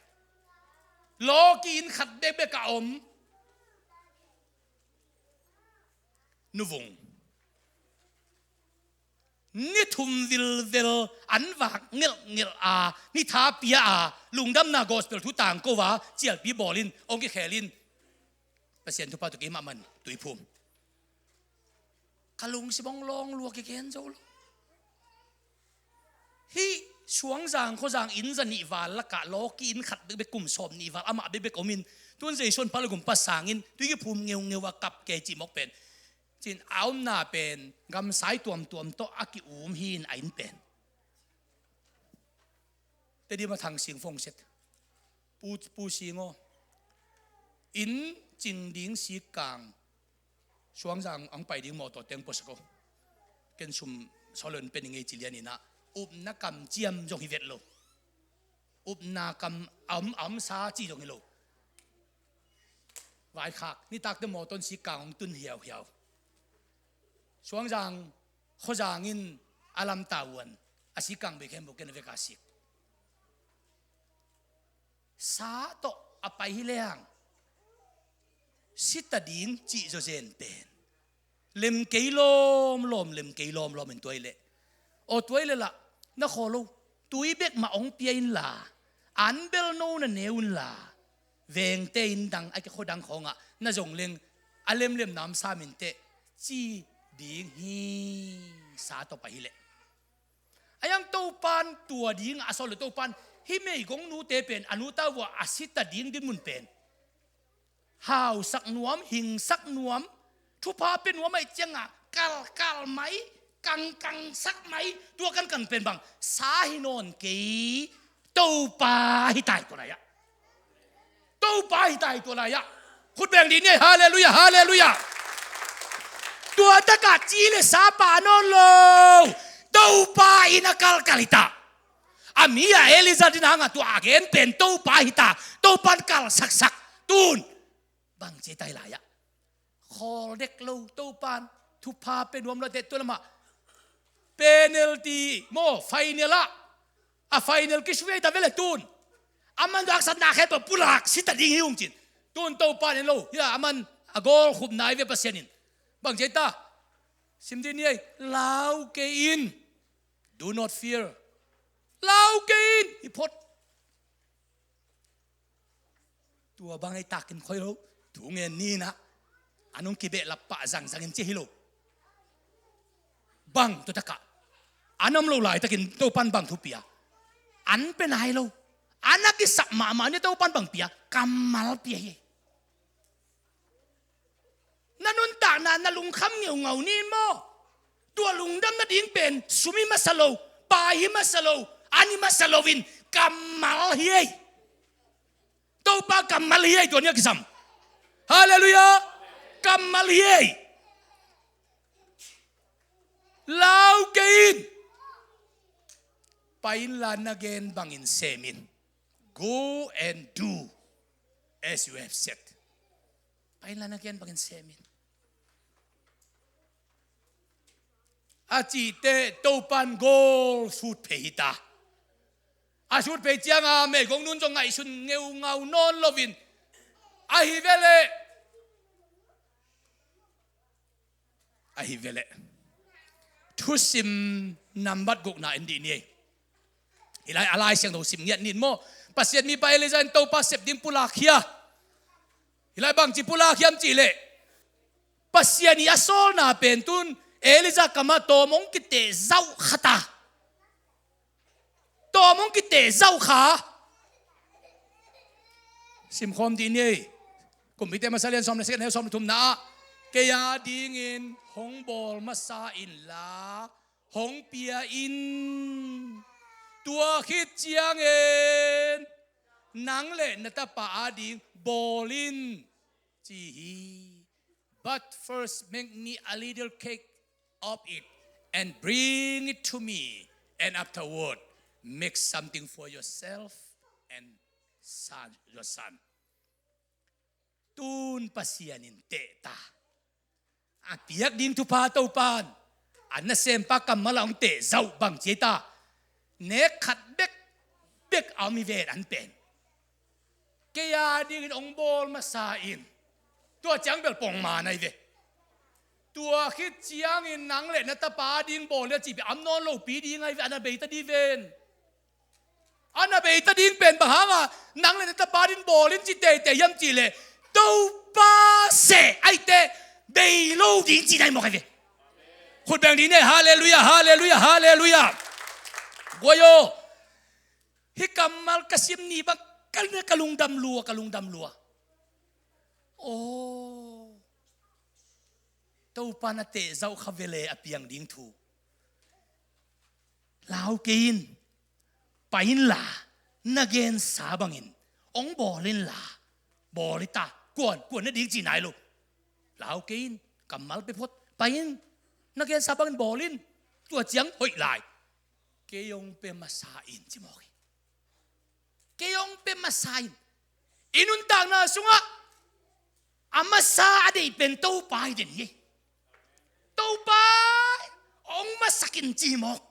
Lawki inn khat bekbek a om nuvung. Ni thum vilvel an vak ngelhngelh a, ni tha pia a, lungdamna gospel thu tangko a, cialpi bawl in, hong kikhel in. Pasian thupha tawh keimah man tuiphum. Ka lungsim hong lawng lua kigen zo lo. Hih Suangzang khuazang inn za nih val lakah lawki inn khat bekbek kum sawm nih val amah bekbek om in, tun Jesu hong pal gum pa sangin tui kiphum ngeungeu a kap kei cih mawk pen. Cin a omna pen gamsai tuamtuam tawh a ki-um hi in a inn pen. Tedim a Thang Sing Fong Set. Pu, Pu Sing aw. Inn cing ding Sikkang Suangzang ang pai ding mawtaw teng puasak aw. Ken sum sawlon pe ning ei ci lian inah upna kamciam zong hi vet lo. Upna kam a om, a omsa cih zong hi lo. Vaikhak nitakte mawtaw in Sikkang hong tun hiauhiau. Suangzang khuazang in a lamta uan a Sikkang bei khempeuh ken a veka sik. Sa tawh a pai hi leng si ta ding cih zawzen pen lem kei lawmlawm, lem kei lawmlawm in tua hi leh. Aw tua hi leh lah na khaw lo. Tui bek mah hong pia inla, an bel no na neu inla, vengte inn dang a kikhaw dang khawngah na zong leng a lemlemna om sam in teh ci ding hi. Sa tawh pai hi leh. A iang Topan tua dingah a sawl leh Topan hih meigong nute pen a nuta vua a si ta ding dinmun pen hausak nuam, hingsak nuam, thupha pia nuam ahih ciangah kalkal mai, kangkangsak mai, tua kankang pen bang sa hi nawn kei. Topa hi tai tua lai-ah. Topa hi tai tua lai-ah. Khut beng dih ni ei. Halleluiah, halleluiah. Tua takah ci le sa pah nawn lo. Topa in a kalkal hi ta. A mi a Elijah ding hangah tua a gen pen Topa hi ta. Topa in kalsaksak. Tun bang ci tai lai-ah. Khawl dek lo Topan thupha pia nuam lo teh tua lamah penalty maw, final ah a final kisuai ta ve le tun. Aman haksatna khempeuh pulak si ta ding hi ung cin. Tun Topan en lo hi a, aman a goal khupna hi ve Pasian in. Bang ci ta? Sim dih ni ei. Lau kei in. Do not fear. Lau kei in. Hi phot. Tua bang ei takin khoi lo. Thu ngen ni nah. An hong kibehlap pah zangzangin ci hi lo. Bang tua takah an om lo laitakin Topan bang thu pia? An pia nai lo. An a kisap mahmah ni. Topan bang pia? Kammal pia hi. Na nuntakna na lungkham ngeungau ni maw? Tua lungdam nading pen sum hi masa lo, pai hi masa lo, an hi masa loin kammal hi ei. Topa kammal hi ei, tua ni a kisam. Halleluiah. Kammal hi ei. Lau kei in. Pai inla na gen bangin sem in. Go and do as you have said. Pai inla na gen bangin sem in. A cih teh Topan goal sut phei hi ta. A sut phei cianga meigong nun zong ngaihsun ngeungau nawn loin, ahi veleh, ahi veleh, thusim nambat gukna en dih ni ei. Hih lai a Lai Siangtho sim ngiat ni maw? Pasian mipa Elijah in Topa sep ding pulak hi a. Hih lai bangci pulak hiam cihleh, Pasian i a sawlna pen tun Elijah kamah tawm hong kiteh zauh kha ta. Tawm hong kiteh zauh kha. Simkhawm dih ni ei. Kumpite masa lian sawm le second neu sawm le thumna ah, kei a dingin hong bawl masa inla hong pia in. Tua khit ciangin nang le na tapa ading bawl in, ci hi. But first make me a little cake of it and bring it to me, and afterward make something for yourself and son, your son. Tun Pasian in teh ta. A piak ding thupha Topan a nasempa kammal ah hong teh zauh bang ci ei ta. Nek khat bek bek a om hi ven an pen. Kei a dingin hong bawl masa in. Tua ciang bel pongman ahi ve. Tua khit ciangin nang le na tapa ding bawl in a cih bel am nawn lopi ding ahi ve, a na bei ta dih ven. A na bei ta ding pen bang hanga nang le na tapa ding bawl in ci teitei hiam cihleh, Topa seh ahih teh bei lo ding cihna hi mawk ahi ve. Khut beng dih ni ei. Halleluiah, halleluiah, halleluiah. Guai aw. Hih kammal ka sim ni bang ka, ka lungdam lua, ka lungdam lua. Aw. Topa na teh zauh kha vele a piang ding thu. Lau kei in. Pai inla na gensa bangin hong bawl inla. Bawl hi ta. Kuan, kuan na ding cih nai lo. Lau kei in. Kammal pia phot. Pai in. Na gensa bangin bawl in. Tua ciang hoih lai. Kei hong pia masa in ci mawk hi. Kei hong pia masa in. I nuntakna sungah a masa a deih pen Topa hi den hi. Topa hong masak in ci mawk.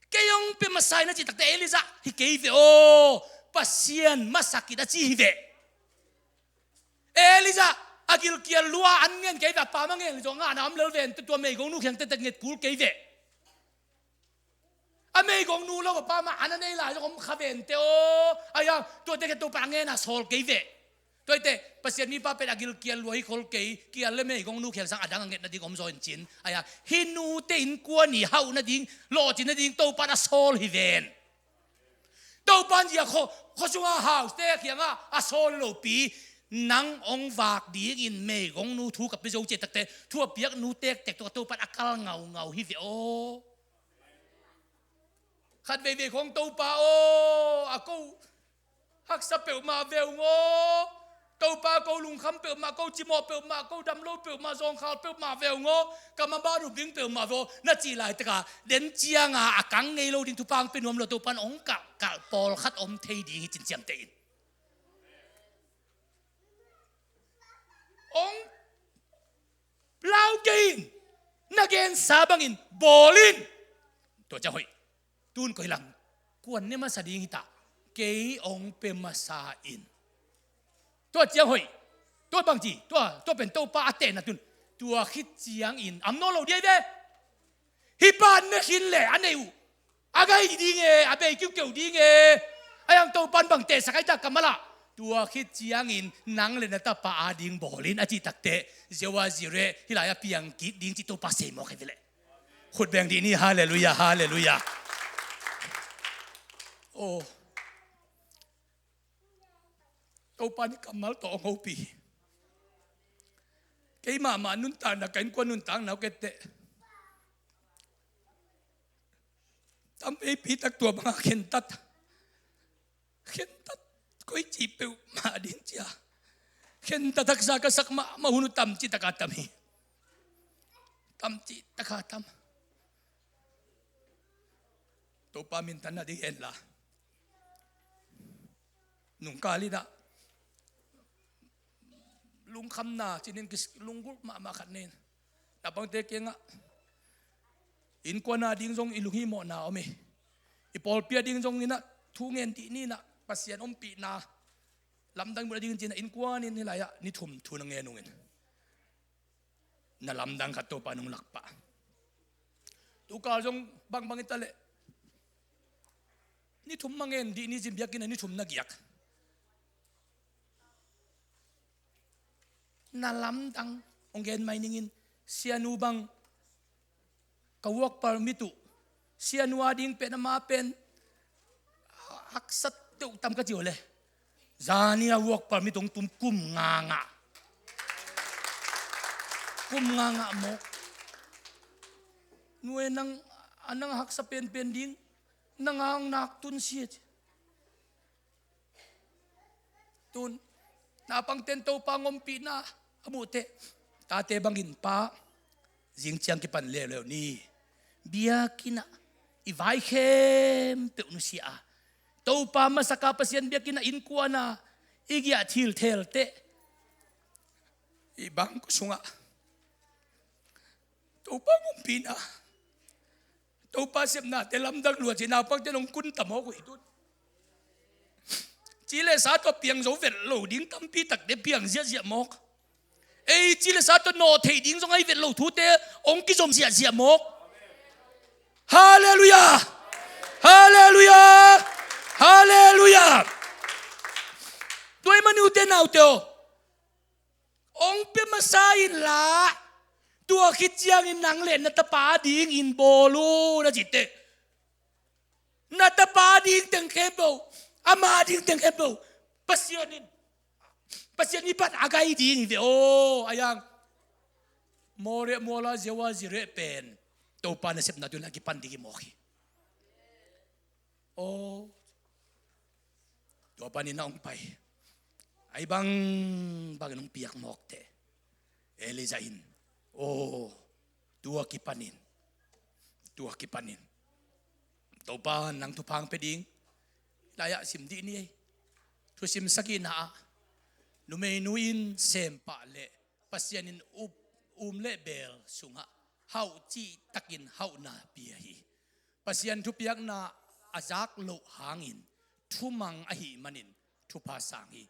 Kei hong pia masa in a cih takteh Elijah hi kei ve aw. Pasian masak in a ci hi ve. Elijah a gilkial lua an ngen kei ve, a pam a ngen zong ngahna om lel ven, tua meigongnu khiang tektek nget kul kei ve. A meigongnu lo a pam a an a nei lai zong om kha ven teh aw. Ahi hang tuate khe Topa a ngen a sawl kei ve. Tua hi teh Pasian mipa pen a gilkial lua hi khol kei, kial le meigongnu khiang sang a dang a ngetna ding om zaw in cin. Ahi hang hih nute innkuan i hauhna ding, lawhcinna ding Topa in a sawl hi ven. Topa in zia kho, kho sunga house te kiangah a sawl lopi, nang hong vak dingin meigongnu thu ka pia zo cih takteh thu a piaknu tektek tawh Topa in a kal ngaungau hi ve aw. Khat veivei khong Topa aw, a ko haksa peuhmah ve ung aw. Topa ko lungkham peuhmah, ko cimawh peuhmah, ko damlo peuhmah, zawngkhal peuhmah ve ung aw. Ka maban uh ding peuhmah ve aw, na cih laitakah den cianga a kang ngei lo ding thupha hong pia nuam lo, Topa in hong kalh kalh pawlkhat om thei ding hi cin ciamteh in. Hong lau kei in, na gensa bangin bawl in. Tua ciang hoih. Tun koi lam kuan ne masa ding hi ta? Kei hong pia masa in. Tua ciang hoih. Tua bangci, tua, tua pen Topa a tehna tun. Tua khit ciangin am nawn lo ding ahi ve. Hih pa ne khin le a nei uh a gai ding e, a bei kiukiu ding e. Ahi hang Topa in bang tehsak ahi ta kammal ah? Tua khit ciangin nang le na tapa ading bawl in a cih takteh, Jehovah Jireh hih lai-ah piang kik ding cih Topa sei mawk hi ve leh. Khut beng dih ni, halleluiah, halleluiah. Aw. Topa nih kammal tawh hong hopih. Kei mahmah nuntakna, ka innkuan nuntakna uh ketteh tamveipi tak tua bangah khentat. Khentat, koi cih peuhmah ding cia. Khentat haksa ka sak mahmah hun uh tamcih taka tam hi. Tamcih taka tam. Topa minthanna ding henla. Nungkal in ah lungkhamna cinin kis-, lunggulh mahmah khat nei in. Naupangte kiangah, innkuan ading zong i lunghimawhna om hi. I pawlpi ading zong in ah thu ngen dih ni in ah, Pasian ompihna lamdang muh ading ci-in ah, innkuan in hih lai-ah ni thum thu na ngen ung in. Na lamdang khat Topa nong lak pah. Tukal zong bangbang hi ta leh, ni thum mah ngen dih ni ci-in biakinn ah ni thum na giak. Na lamdang hong gen mai ning in. Sianu bang ka work permit uh, sianu ading pen ama pen haksa deuh tam ka ci uh leh, zani a work permit hong tum kum nga ngah. Kum nga ngah mawk. Nuai nang, a nang haksa penpen ding, nang a hong nak tun sia ci. Tun naupangten Topa hong ompihna a muh teh, tate bangin, pa, zing ciang kipan leuleu ni. Biakinn ah i vai khempeuh nusia a, Topa masak a Pasian biakinn ah innkuan a i giah thilthel teh, i bangkua sungah Topa hong ompihna, Topa sepnate lamdang lua ci-in naupangte nong kun ta mawk uh hi tun. Ci le sa tawh piang zo vet lo ding tampi takte piang ziahziah mawk. Ei, ci le sa tawh nawh theih ding zong ahi vet lo thute hong kizom ziahziah mawk. Halleluiah! Halleluiah! Halleluiah! Tua ahih manin ute naute aw, hong pia masa inla, tua khit ciangin nang le na tapa dingin bawl un a ci teh, na tapa ding teng khempeuh, ama ding teng khempeuh, Pasian in, Pasian i pan a gai ding hi ve aw. A yang Moreh mual a Jehovah Jireh pen Topa nasepna tungah kipan ding hi mawk hi. Aw, tua panin a hong pai. Ahi bangbangin hong piak mawk teh, Elijah in, aw, tua kipanin, tua kipanin Topa nang thupha hong pia ding. Lai-ah sim dih ni ei. Thusim sagihna ah, numeinu in sem pah leh Pasian in up, um le beel sungah hauh cihtakin hauhna pia hi. Pasian thupiakna a zak loh hangin thumang ahih manin thupha sang hi.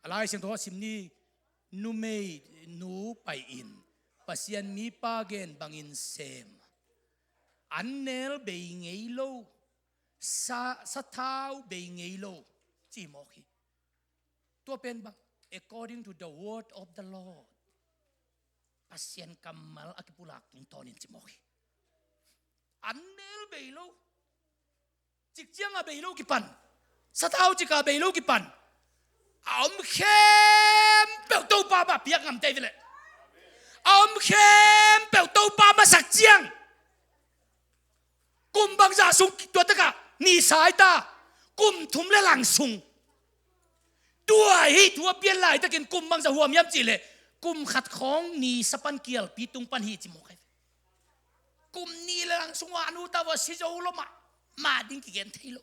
A Lai Siangtho ah sim ni, numeinu pai-in Pasian mipa gen bangin sem. An nel bei ngei lo, sa, sathau bei ngei lo, ci mawk hi. Tua pen bang, according to the word of the Lord. Pasian kammal a kipulak tungtawnin ci mawk hi. An nel bei lo, cik ciang a bei lo kipan, sathau cik a bei lo kipan, a om khempeuh Topa mah piak ngamte hi ve leh. A om khempeuh Topa masak ciang kum bangzah sung tua takah ni sa hi ta, kum thum le lang sung. Tua hih thu a pian laitakin kum bangzah huam hiam cih leh, kum khat khawng ni sa pan kialpi tung pan hi ci mawk hi. Kum ni le lang sungah a nu ta vua si zo lo mah, mah ding kigen thei lo.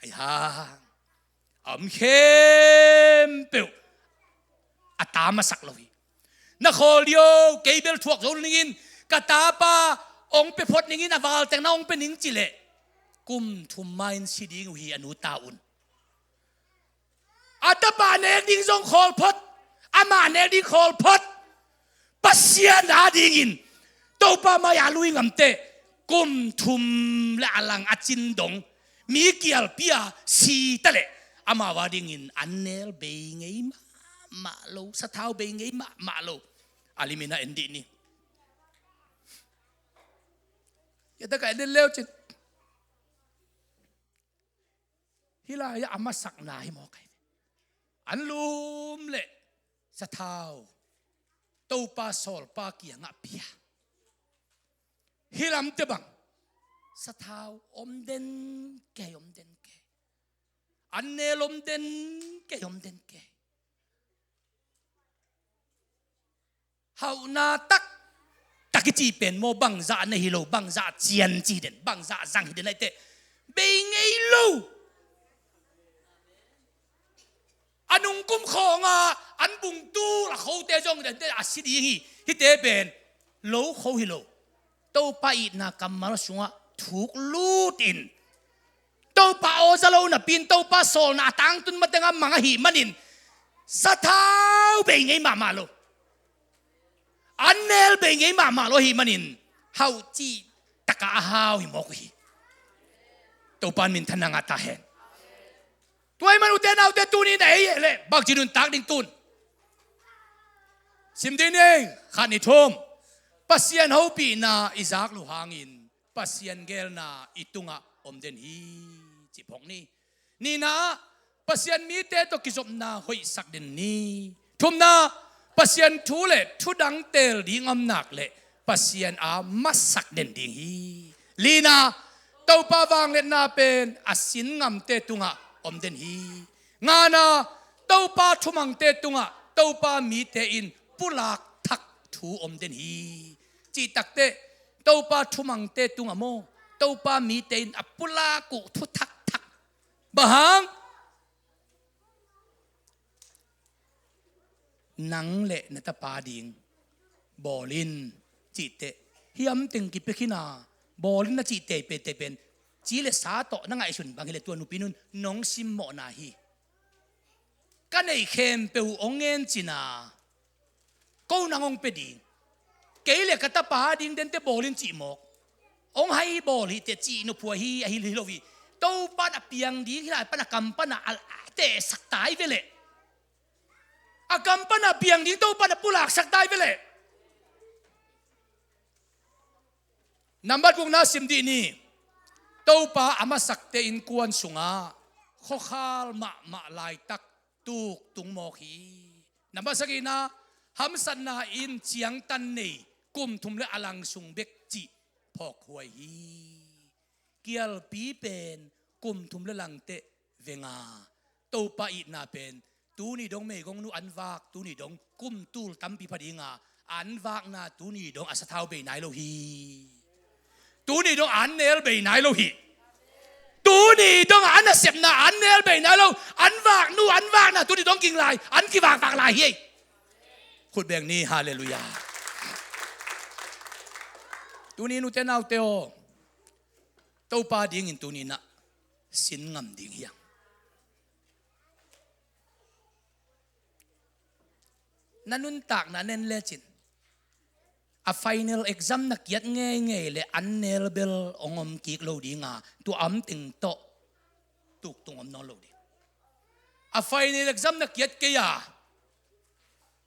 Ahi hang a om khempeuh a ta masak lo hi. Na khawl dih o, kei bel thuak zo ningin, ka tapa hong pia phot ningin, a valteng na hong pia ning cih leh, kum thum ma-in si ding uh hi a nu ta un. A tapa nek ding zong khawl phot, amah nek ding khawl phot. Pasian adingin Topa mai-ah lui ngamte, kum thum le a lang a cin dong, mi kialpi a si ta leh, Amau a dingin an nel bei ngei mahmah lo, sathau bei ngei mahmah lo. A limin a en dih ni. Hiatakah en den leu cin. Hih lai-ah a masakna hi mawk ahi ve. An lum le sathau Topa sawlpa kiangah pia. Hih lamte bang sathau om den kei, om den kei. An nel om den kei, om den kei. Hauhna tak tak i cih pen maw, bangzah na hi lo, bangzah cian ci den, bangzah zang hi den ahi teh, bei ngei lo. A nungkum khawnga an bungtul a khote zong a si ding hi. Hihte pen lo kho hi lo. Topa itna kammal sungah thuk lutin, Topa aw za lo napi-in, Topa sawlna a tangtun matengah mang ahih manin sathau bei ngei mahmah lo. An nel bei ngei mahmah lo ahih manin hauh cih takah a hau hi mawk uh hi. Topa in minthanna ngah ta hen. Tua ahih man ute naute, tuni na ei eh leh bangci nuntak ding tun? Sim dih ni, khat, nih, thum. Pasian hopihna i zak loh hangin Pasian geelna i tungah om den hi, ci phawk ni. Nihna, Pasian mite tawh kizopna hoihsak den ni. Thumna, Pasian thu le thudang teel ding om nak leh Pasian a masak den ding hi. Lina, Topa vangliatna pen a sin ngamte tungah om den hi. Ngana, Topa thumangte tungah Topa mite in pulak thak thu om den hi. Cih takteh Topa thumangte tungah maw, Topa mite in a pulak uh thu thakthak. Bang hang? Nang le na tapa ding bawl in, cih teh, hiam teng kipia khin a, bawl in na cih tei pe tei pen, ci le sa tawh na ngaihsun bang hileh tua nupi nun nong simmawhna hi. Ka neih khempeuh hong ngen cin a, ko nang hong pia ding. Kei le ka tapa ding dente bawl in cih mawk. Hong hai bawl hi teh cih nophuai hi, ahi hi lo hi. Topa in a piang ding hi lai pan a kam pan a, a tehsak ta hi ve leh. A kam pan a piang ding Topa in a pulaksak ta hi ve leh. Nambat gukna sim dih ni. Topa a masakte innkuan sungah khuakhal mahmah laitak tuktung mawk hi. Nambat sagihna, hamsatna in ciangtan nei, kum thum le a lang sung bek cih phawkhuai hi. Kialpi pen kum thum le lang teh veng a, Topa itna pen tuni dong meigongnu an vak, tuni dong kum tul tampi pha ding a, an vakna tuni dong a sathau bei nai lo hi. Tuni dong an nel bei nai lo hi. Tuni dong a nasepna an nel bei nai lo. An vaknu an vakna tuni dong ging lai, an kivakvak lai hi. Khut beng ni, halleluiah. Tuni nute naute aw, Topa dingin tuni na sin ngam ding hi hang. Na nuntakna na en lecin, a final exam na kiat ngeingei le an nel bel hong om kik lo ding a, tua om teng tawh tuktung om nawn lo ding. A final exam na kiat kei a,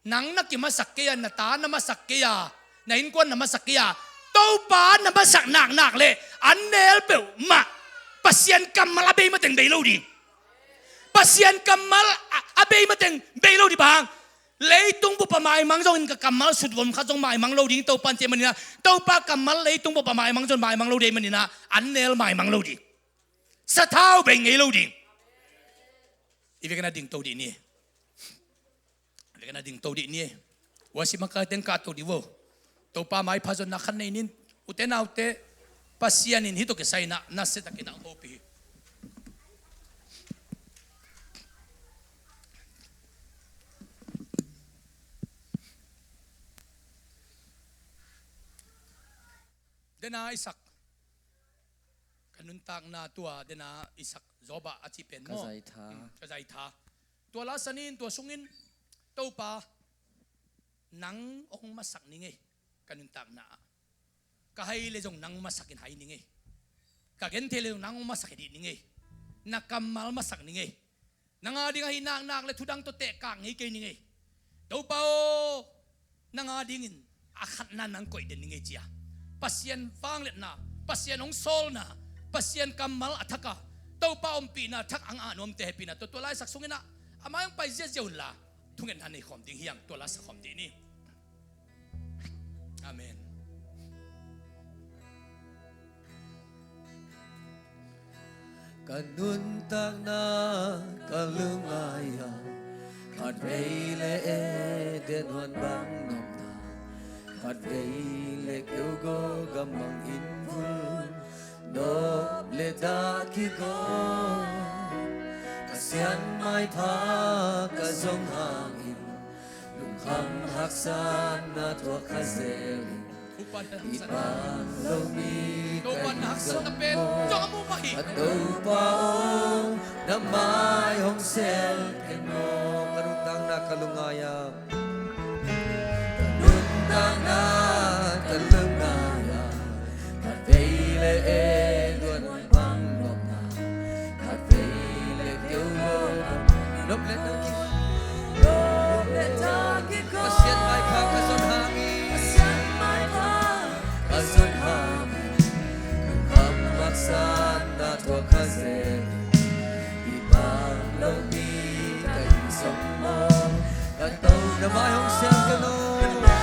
nang na kimasak kei a, na ta na masak kei a, na innkuan na masak kei a, Topa na masak naknak le an nel peuhmah Pasian kammal a bei mateng bei lo ding. Pasian kammal a, a bei mateng bei lo ding bang. Leitung bup a maimang zongin ka kammal sutvom khat zong maimang lo ding, Topa in ci ahih manin a, Topa kammal leitung bup a maimang zong maimang lo ding ahih manin a, an nel maimang lo ding. Sathau bei ngei lo ding. I vekin a dingto dih ni. Vekin a dingto dih ni. Worship makaite in kahto dih vo. Topa maipha zonna khat nei nin. Ute naute, Pasian in hih tawh kisai-in a, nasia takin a hong hopih hi. Dena Isak. Ka nuntakna tua dena Isak Job a cih pen maw? Ka zaitha. Hmm, ka zaitha. Tua la sanin, tua sungin, Topa, nang hong masak ning ei, ka nuntakna ah. Ka hai le zong nang masakin hai ning ei. Ka genthei le zong nang hong masak hi dih ning ei. Na kammal masak ning ei. Nang a ding ahi naknak le thudang tawh tehkak ngei kei ning ei. Topa aw, nang a dingin a khatna nang koih den ning ei ci a, Pasian vangliatna, Pasian hong sawlna, Pasian kammal a thak a, Topa ompihna thak a ngah nuamte hehpihna tawh tua laisak sungin ah a mai hong pai ziazia unla, thungetna nei khawm ding hi hang. Tua la sa khawm dih ni. Amen. Ka nuntakna ka lungngai a, khatvei le Eden huan bang nopna, khatvei le keugo gamang in vul, nop le dah kigo. Pasian maipha ka zong hangin, lungkham haksatna thuak kha zel in, i pang lo mi ka hi zong maw. A Topa aw, na mai hong sel ken maw. Ka nuntakna ka lungngai a, ka nuntakna ka lungngai a, khatvei le Eden huan bang nopna, khatvei le keugo, nop le dah kigo. Pasian maipha ka zon hangin, Pasian maipha ka zon hangin, lungkham haksatna thuak kha zel in, i pang lo mi ka hi zong maw. Ka To, na mai hong sel ken aw.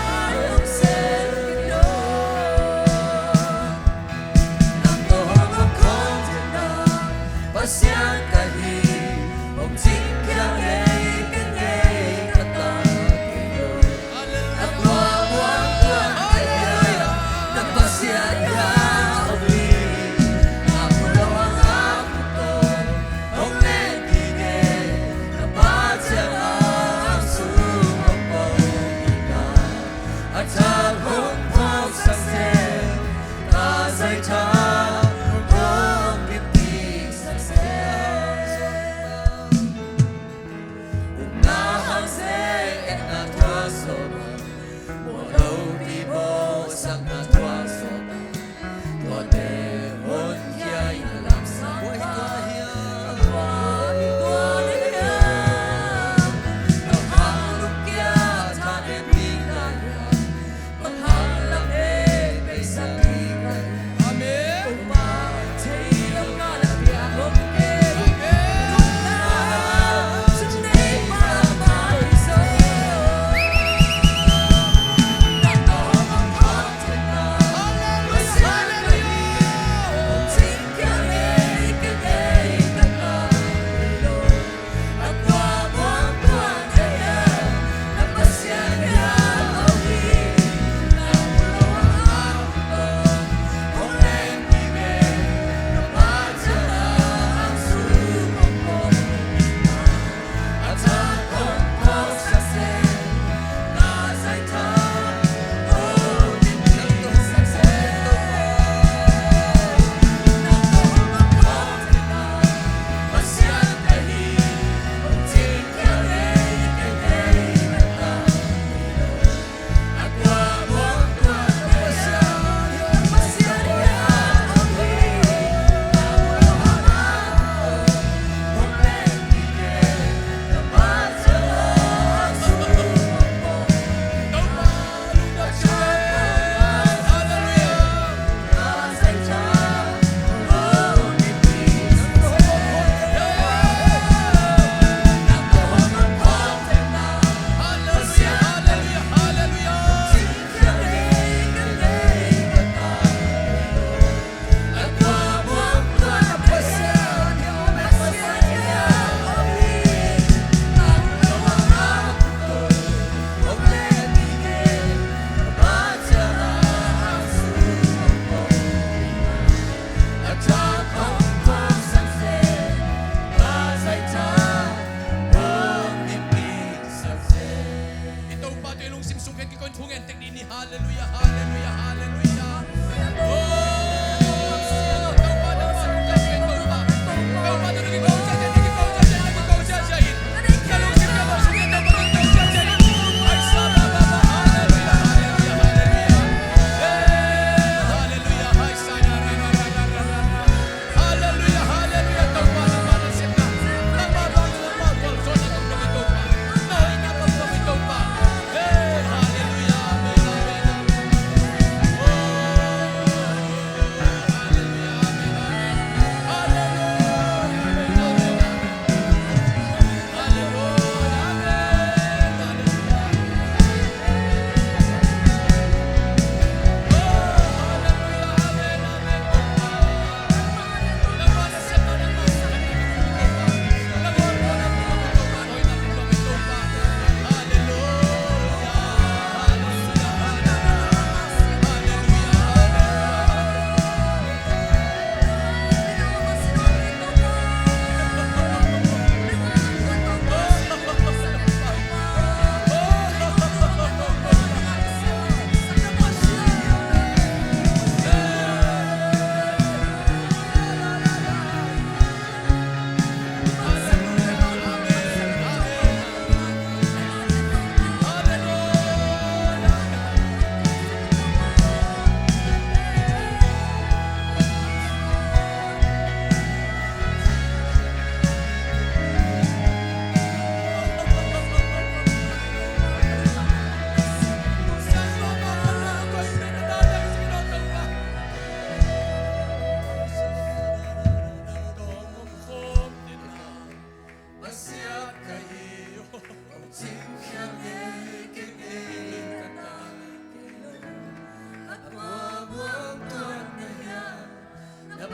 Nang tawh hong om khawm theihna Pasian ka hi, hong cingkhia ngei ka ngei ka ta kei lo. Na kua buang buang ka hi a, na Pasian hiam om hi. Ngak lo a ngak lo, hong len ding e, na Pa ciang a hong sung hong pau hi na. A thak hong phawk sak zel, ka zai thak hong pipik sak zel. Upna hang zel, etna thuak zawh bang, mawh lopi mawhsakna thuak zawh bang, tuate honkhia in a lamsang. Tua hi, tua hi, tua hi. Bang hang lungkia thanem ding ka hiam? Bang hang lamet beisak ding ka hiam? Amen.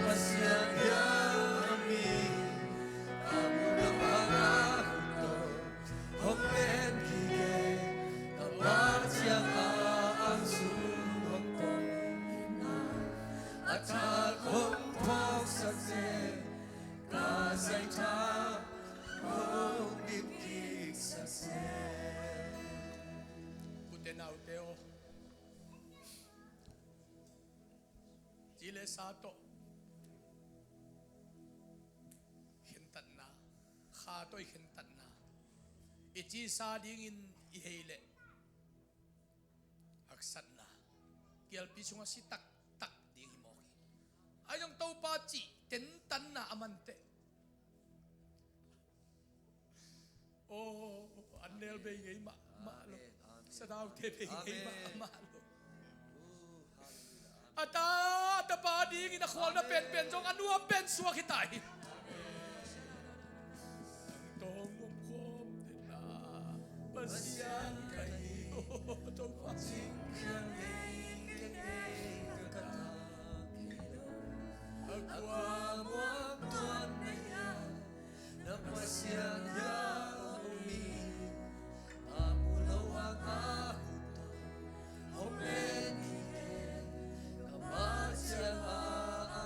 Pasian hiam a mi a mu lo a ngak hun tawh hong pen kik e. Ka pa ciang a ang sung hong pom in a, a thak hong phawksak zel. Ka zaitha hong dim kiksak zel. Ute naute aw, ci le sa tawh khentatna, kha tawh i khentatna, i cisa dingin i hei leh haksatna, kialpi sungah si taktak ding hi mawk hi. Ahi zong Topa cih tentanna a manteh, aw, an nel bei ngei mahmah lo. Amen, amen. Sadaute bei ngei mahmah lo. A ta, a tapa dingin a khualna penpen zong a nuam pen suak hi ta hi. Nang tawh hong om khawm den a, Pasian ka hi. Aw Topa, a kua muang tuan na hiam? Na Pasian hiam a mu lo a ngak hun tawh hong pen kik e. Ka pa ciang a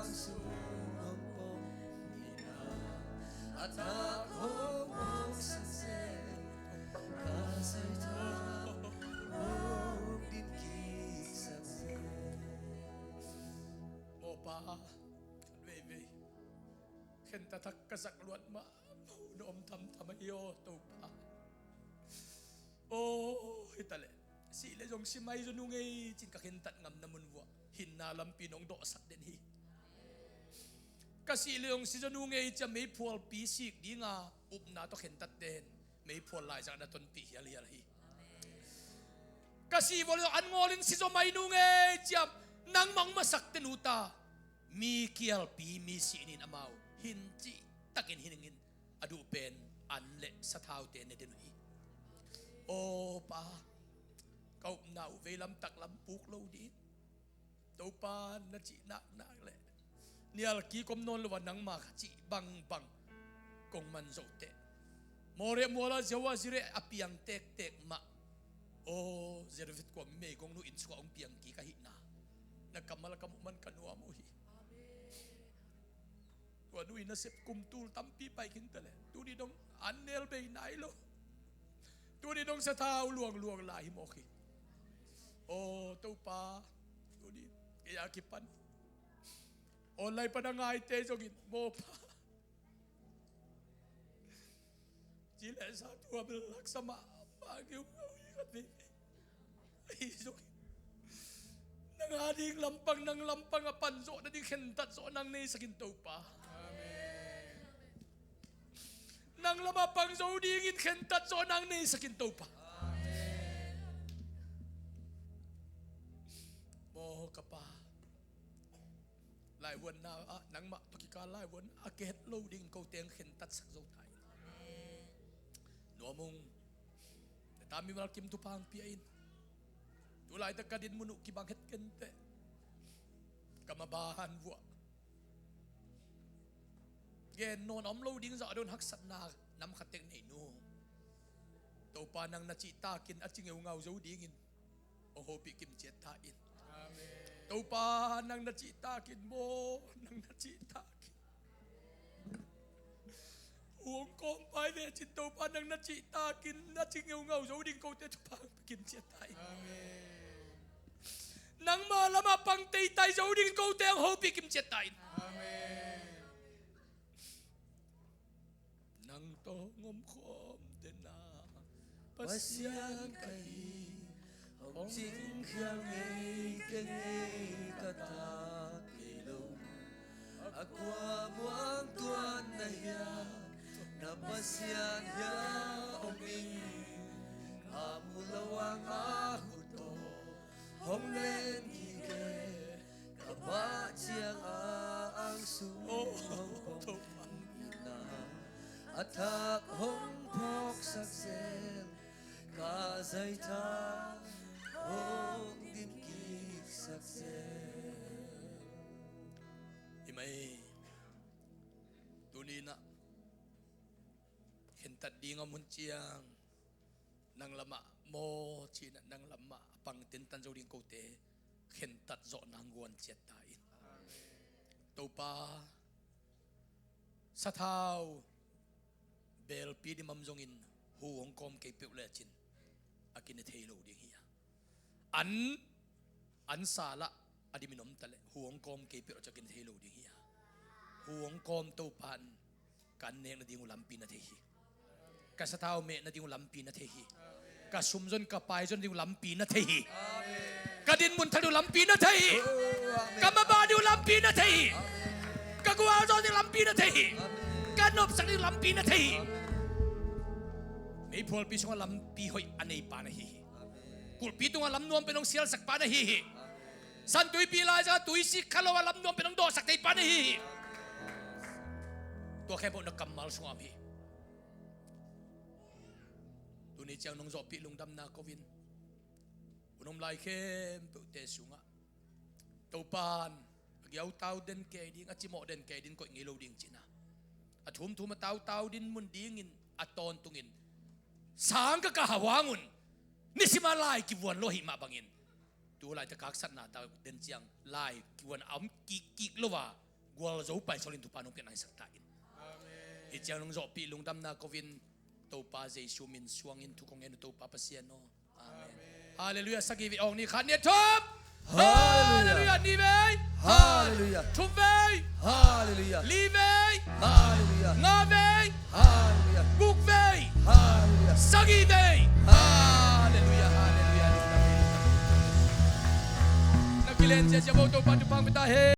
ang sung hong pom in a, a thak hong phawksak zel. Ka zaitha hong dim kiksak zel. Aw Pa, veivei khentat thak ka zak luat mah, na om thamtham ahi aw Topa. Aw, hi ta leh, sih le zong si mai zaw nung ei cin ka khentat ngamna mun vuah hinna lampi nong dawhsak den hi. Ka sih le zong si zaw nung ei ciah meiphualpi sik dinga upna tawh khentat den meiphual laizang na tonpih hialhial hi. Ka sih vuah le zong an ngawlin si zaw mai nung ei ciah nangmah hong masak den uh ta. Mi kialpi mi sih nin amau hin cihtakin hi ningin a duh pen an le sathaute ne den uh hi. Aw Pa, ka upna uh vei lamtak lam puk lo ding. Topa na cih naknak le nial kik om nawn lo a nangma ka cih bangbang kong man zohteh. Moreh muala Jehovah Jireh a piang tektek mah. Aw, Zarephath khua meigongnu inn sungah hong piang kik ahihna na kammal a ka muh man ka nuam uh hi. Tua nu in a sep kum tul tampi pai khin ta leh tuni dong an nel bei nai lo. Tuni dong sathau luangluang lai hi mawk hi. Aw Topa, tuni kei a kipan online pan a ngaite zongin mawpa ci le sa tua bel laksa mahmah ngeungau hi khat veve. Ahi zongin nang a ding lampang, nang lampang a pan zawh nading khentat zawh nang neisakin Topa. Amen. Nang lamah pang zo dingin khentat zawh nang neisakin Topa. Amen. Maw ka Pa, laivuanna ah nangmah tawh kikal laivuanna a kihet lo dingin kote hong khentatsak zo ta in. Nuam ung. Na ta mimal kim thupha hong pia in. Tulaitak ka dinmun uh kibang het kenteh. Ka maban vuah gen nawn a om lo ding zah a don haksatna nam khat tek nei nu. Topa nang na cihtakin a ci ngeungau zo dingin hong hopih kimciat ta in. Amen. Topa nang na cihtakin maw, nang na cihtakin hong kawmpai ve cin Topa nang na cihtakin na ci ngeungau zo ding kote thupha hong pia kimciat ta in. Amen. Nangma lamah pang teitai zo ding kote hong hopih kimciat ta in. Amen. Nang tawh hong om khawm den a, Pasian ka hi. Hong cingkhia ngei kei ngei ka ta kei lo. A kua muang tuan na hiam? Na Pasian hiam om ing? A mu lo a ngak hun tawh hong len kik e. Ka mah ciang a ang sung hong pom in a, a thak hong phawksak zel. Ka zaitha hong dim kiksak zel. I Mei. Tuni-in ah khentat ding a om hun ciang nang lamah maw ci-in ah nang lamah a pang tentan zo ding kote khentat zawh nang guan ciat ta in. Topa, sathau belpi dim a om zongin hu hong kawm kei peuh lecin a kine thei lo ding hi a. An, an sa lah a dimin om ta leh hu hong kawm kei peuh lecin a kine thei lo ding hi a. Hu hong kawm Topa in ka an nek nading uh lampi na thei hi. Ka sathau meh nading uh lampi na thei hi. Ka sum zon, ka pai zon nading uh lampi na thei hi. Ka dinmun thak ding uh lampi na thei hi. Ka mabah ding uh lampi na thei hi. Ka gualzawh ding uh lampi na thei hi. Ka nopsak ding uh lampi na thei hi. Meiphualpi sungah lampi hoih a neipa na hi hi. Kulhpi tungah lamnuam pen hong sialsakpa na hi hi. Santuipi laizangah tuisik kha lo a lamnuam pen hong dawhsak theipa na hi hi. Tua khempeuh na kammal sungah om hi. Tuni ciang nong zawhpih lungdamna ko-in hun om lai khempeuhte sungah Topa in a giautau den kei ding, a cimawh den kei ding koih ngei lo ding ci-in ah, a thumthum a tautau dinmun dingin a tawntungin sang ka kah hauhang un. Nisima lai kivuan lo ahih mah bangin tu laitak haksatna ta den ciang lai kivuan a om kikkik lo a gualzo paisawlin thupha nong piak naisak ta in. Amen. Hih ciang nong zawhpih lungdamna ko-in Topa Jesu min suangin thu kong ngen uh Topa Pasian aw. Amen. Halleluiah. Sagih vei awng ni, khat, nih, thum. Halleluiah. Halleluiah. Nih vei. Halleluiah. Thum vei. Halleluiah. Li vei. Halleluiah. Nga vei. Halleluiah. Guk vei. Halleluiah. Sagih vei. Halleluiah. Halleluiah. Na kilen ciacia bo Topa thupha pia ta hen.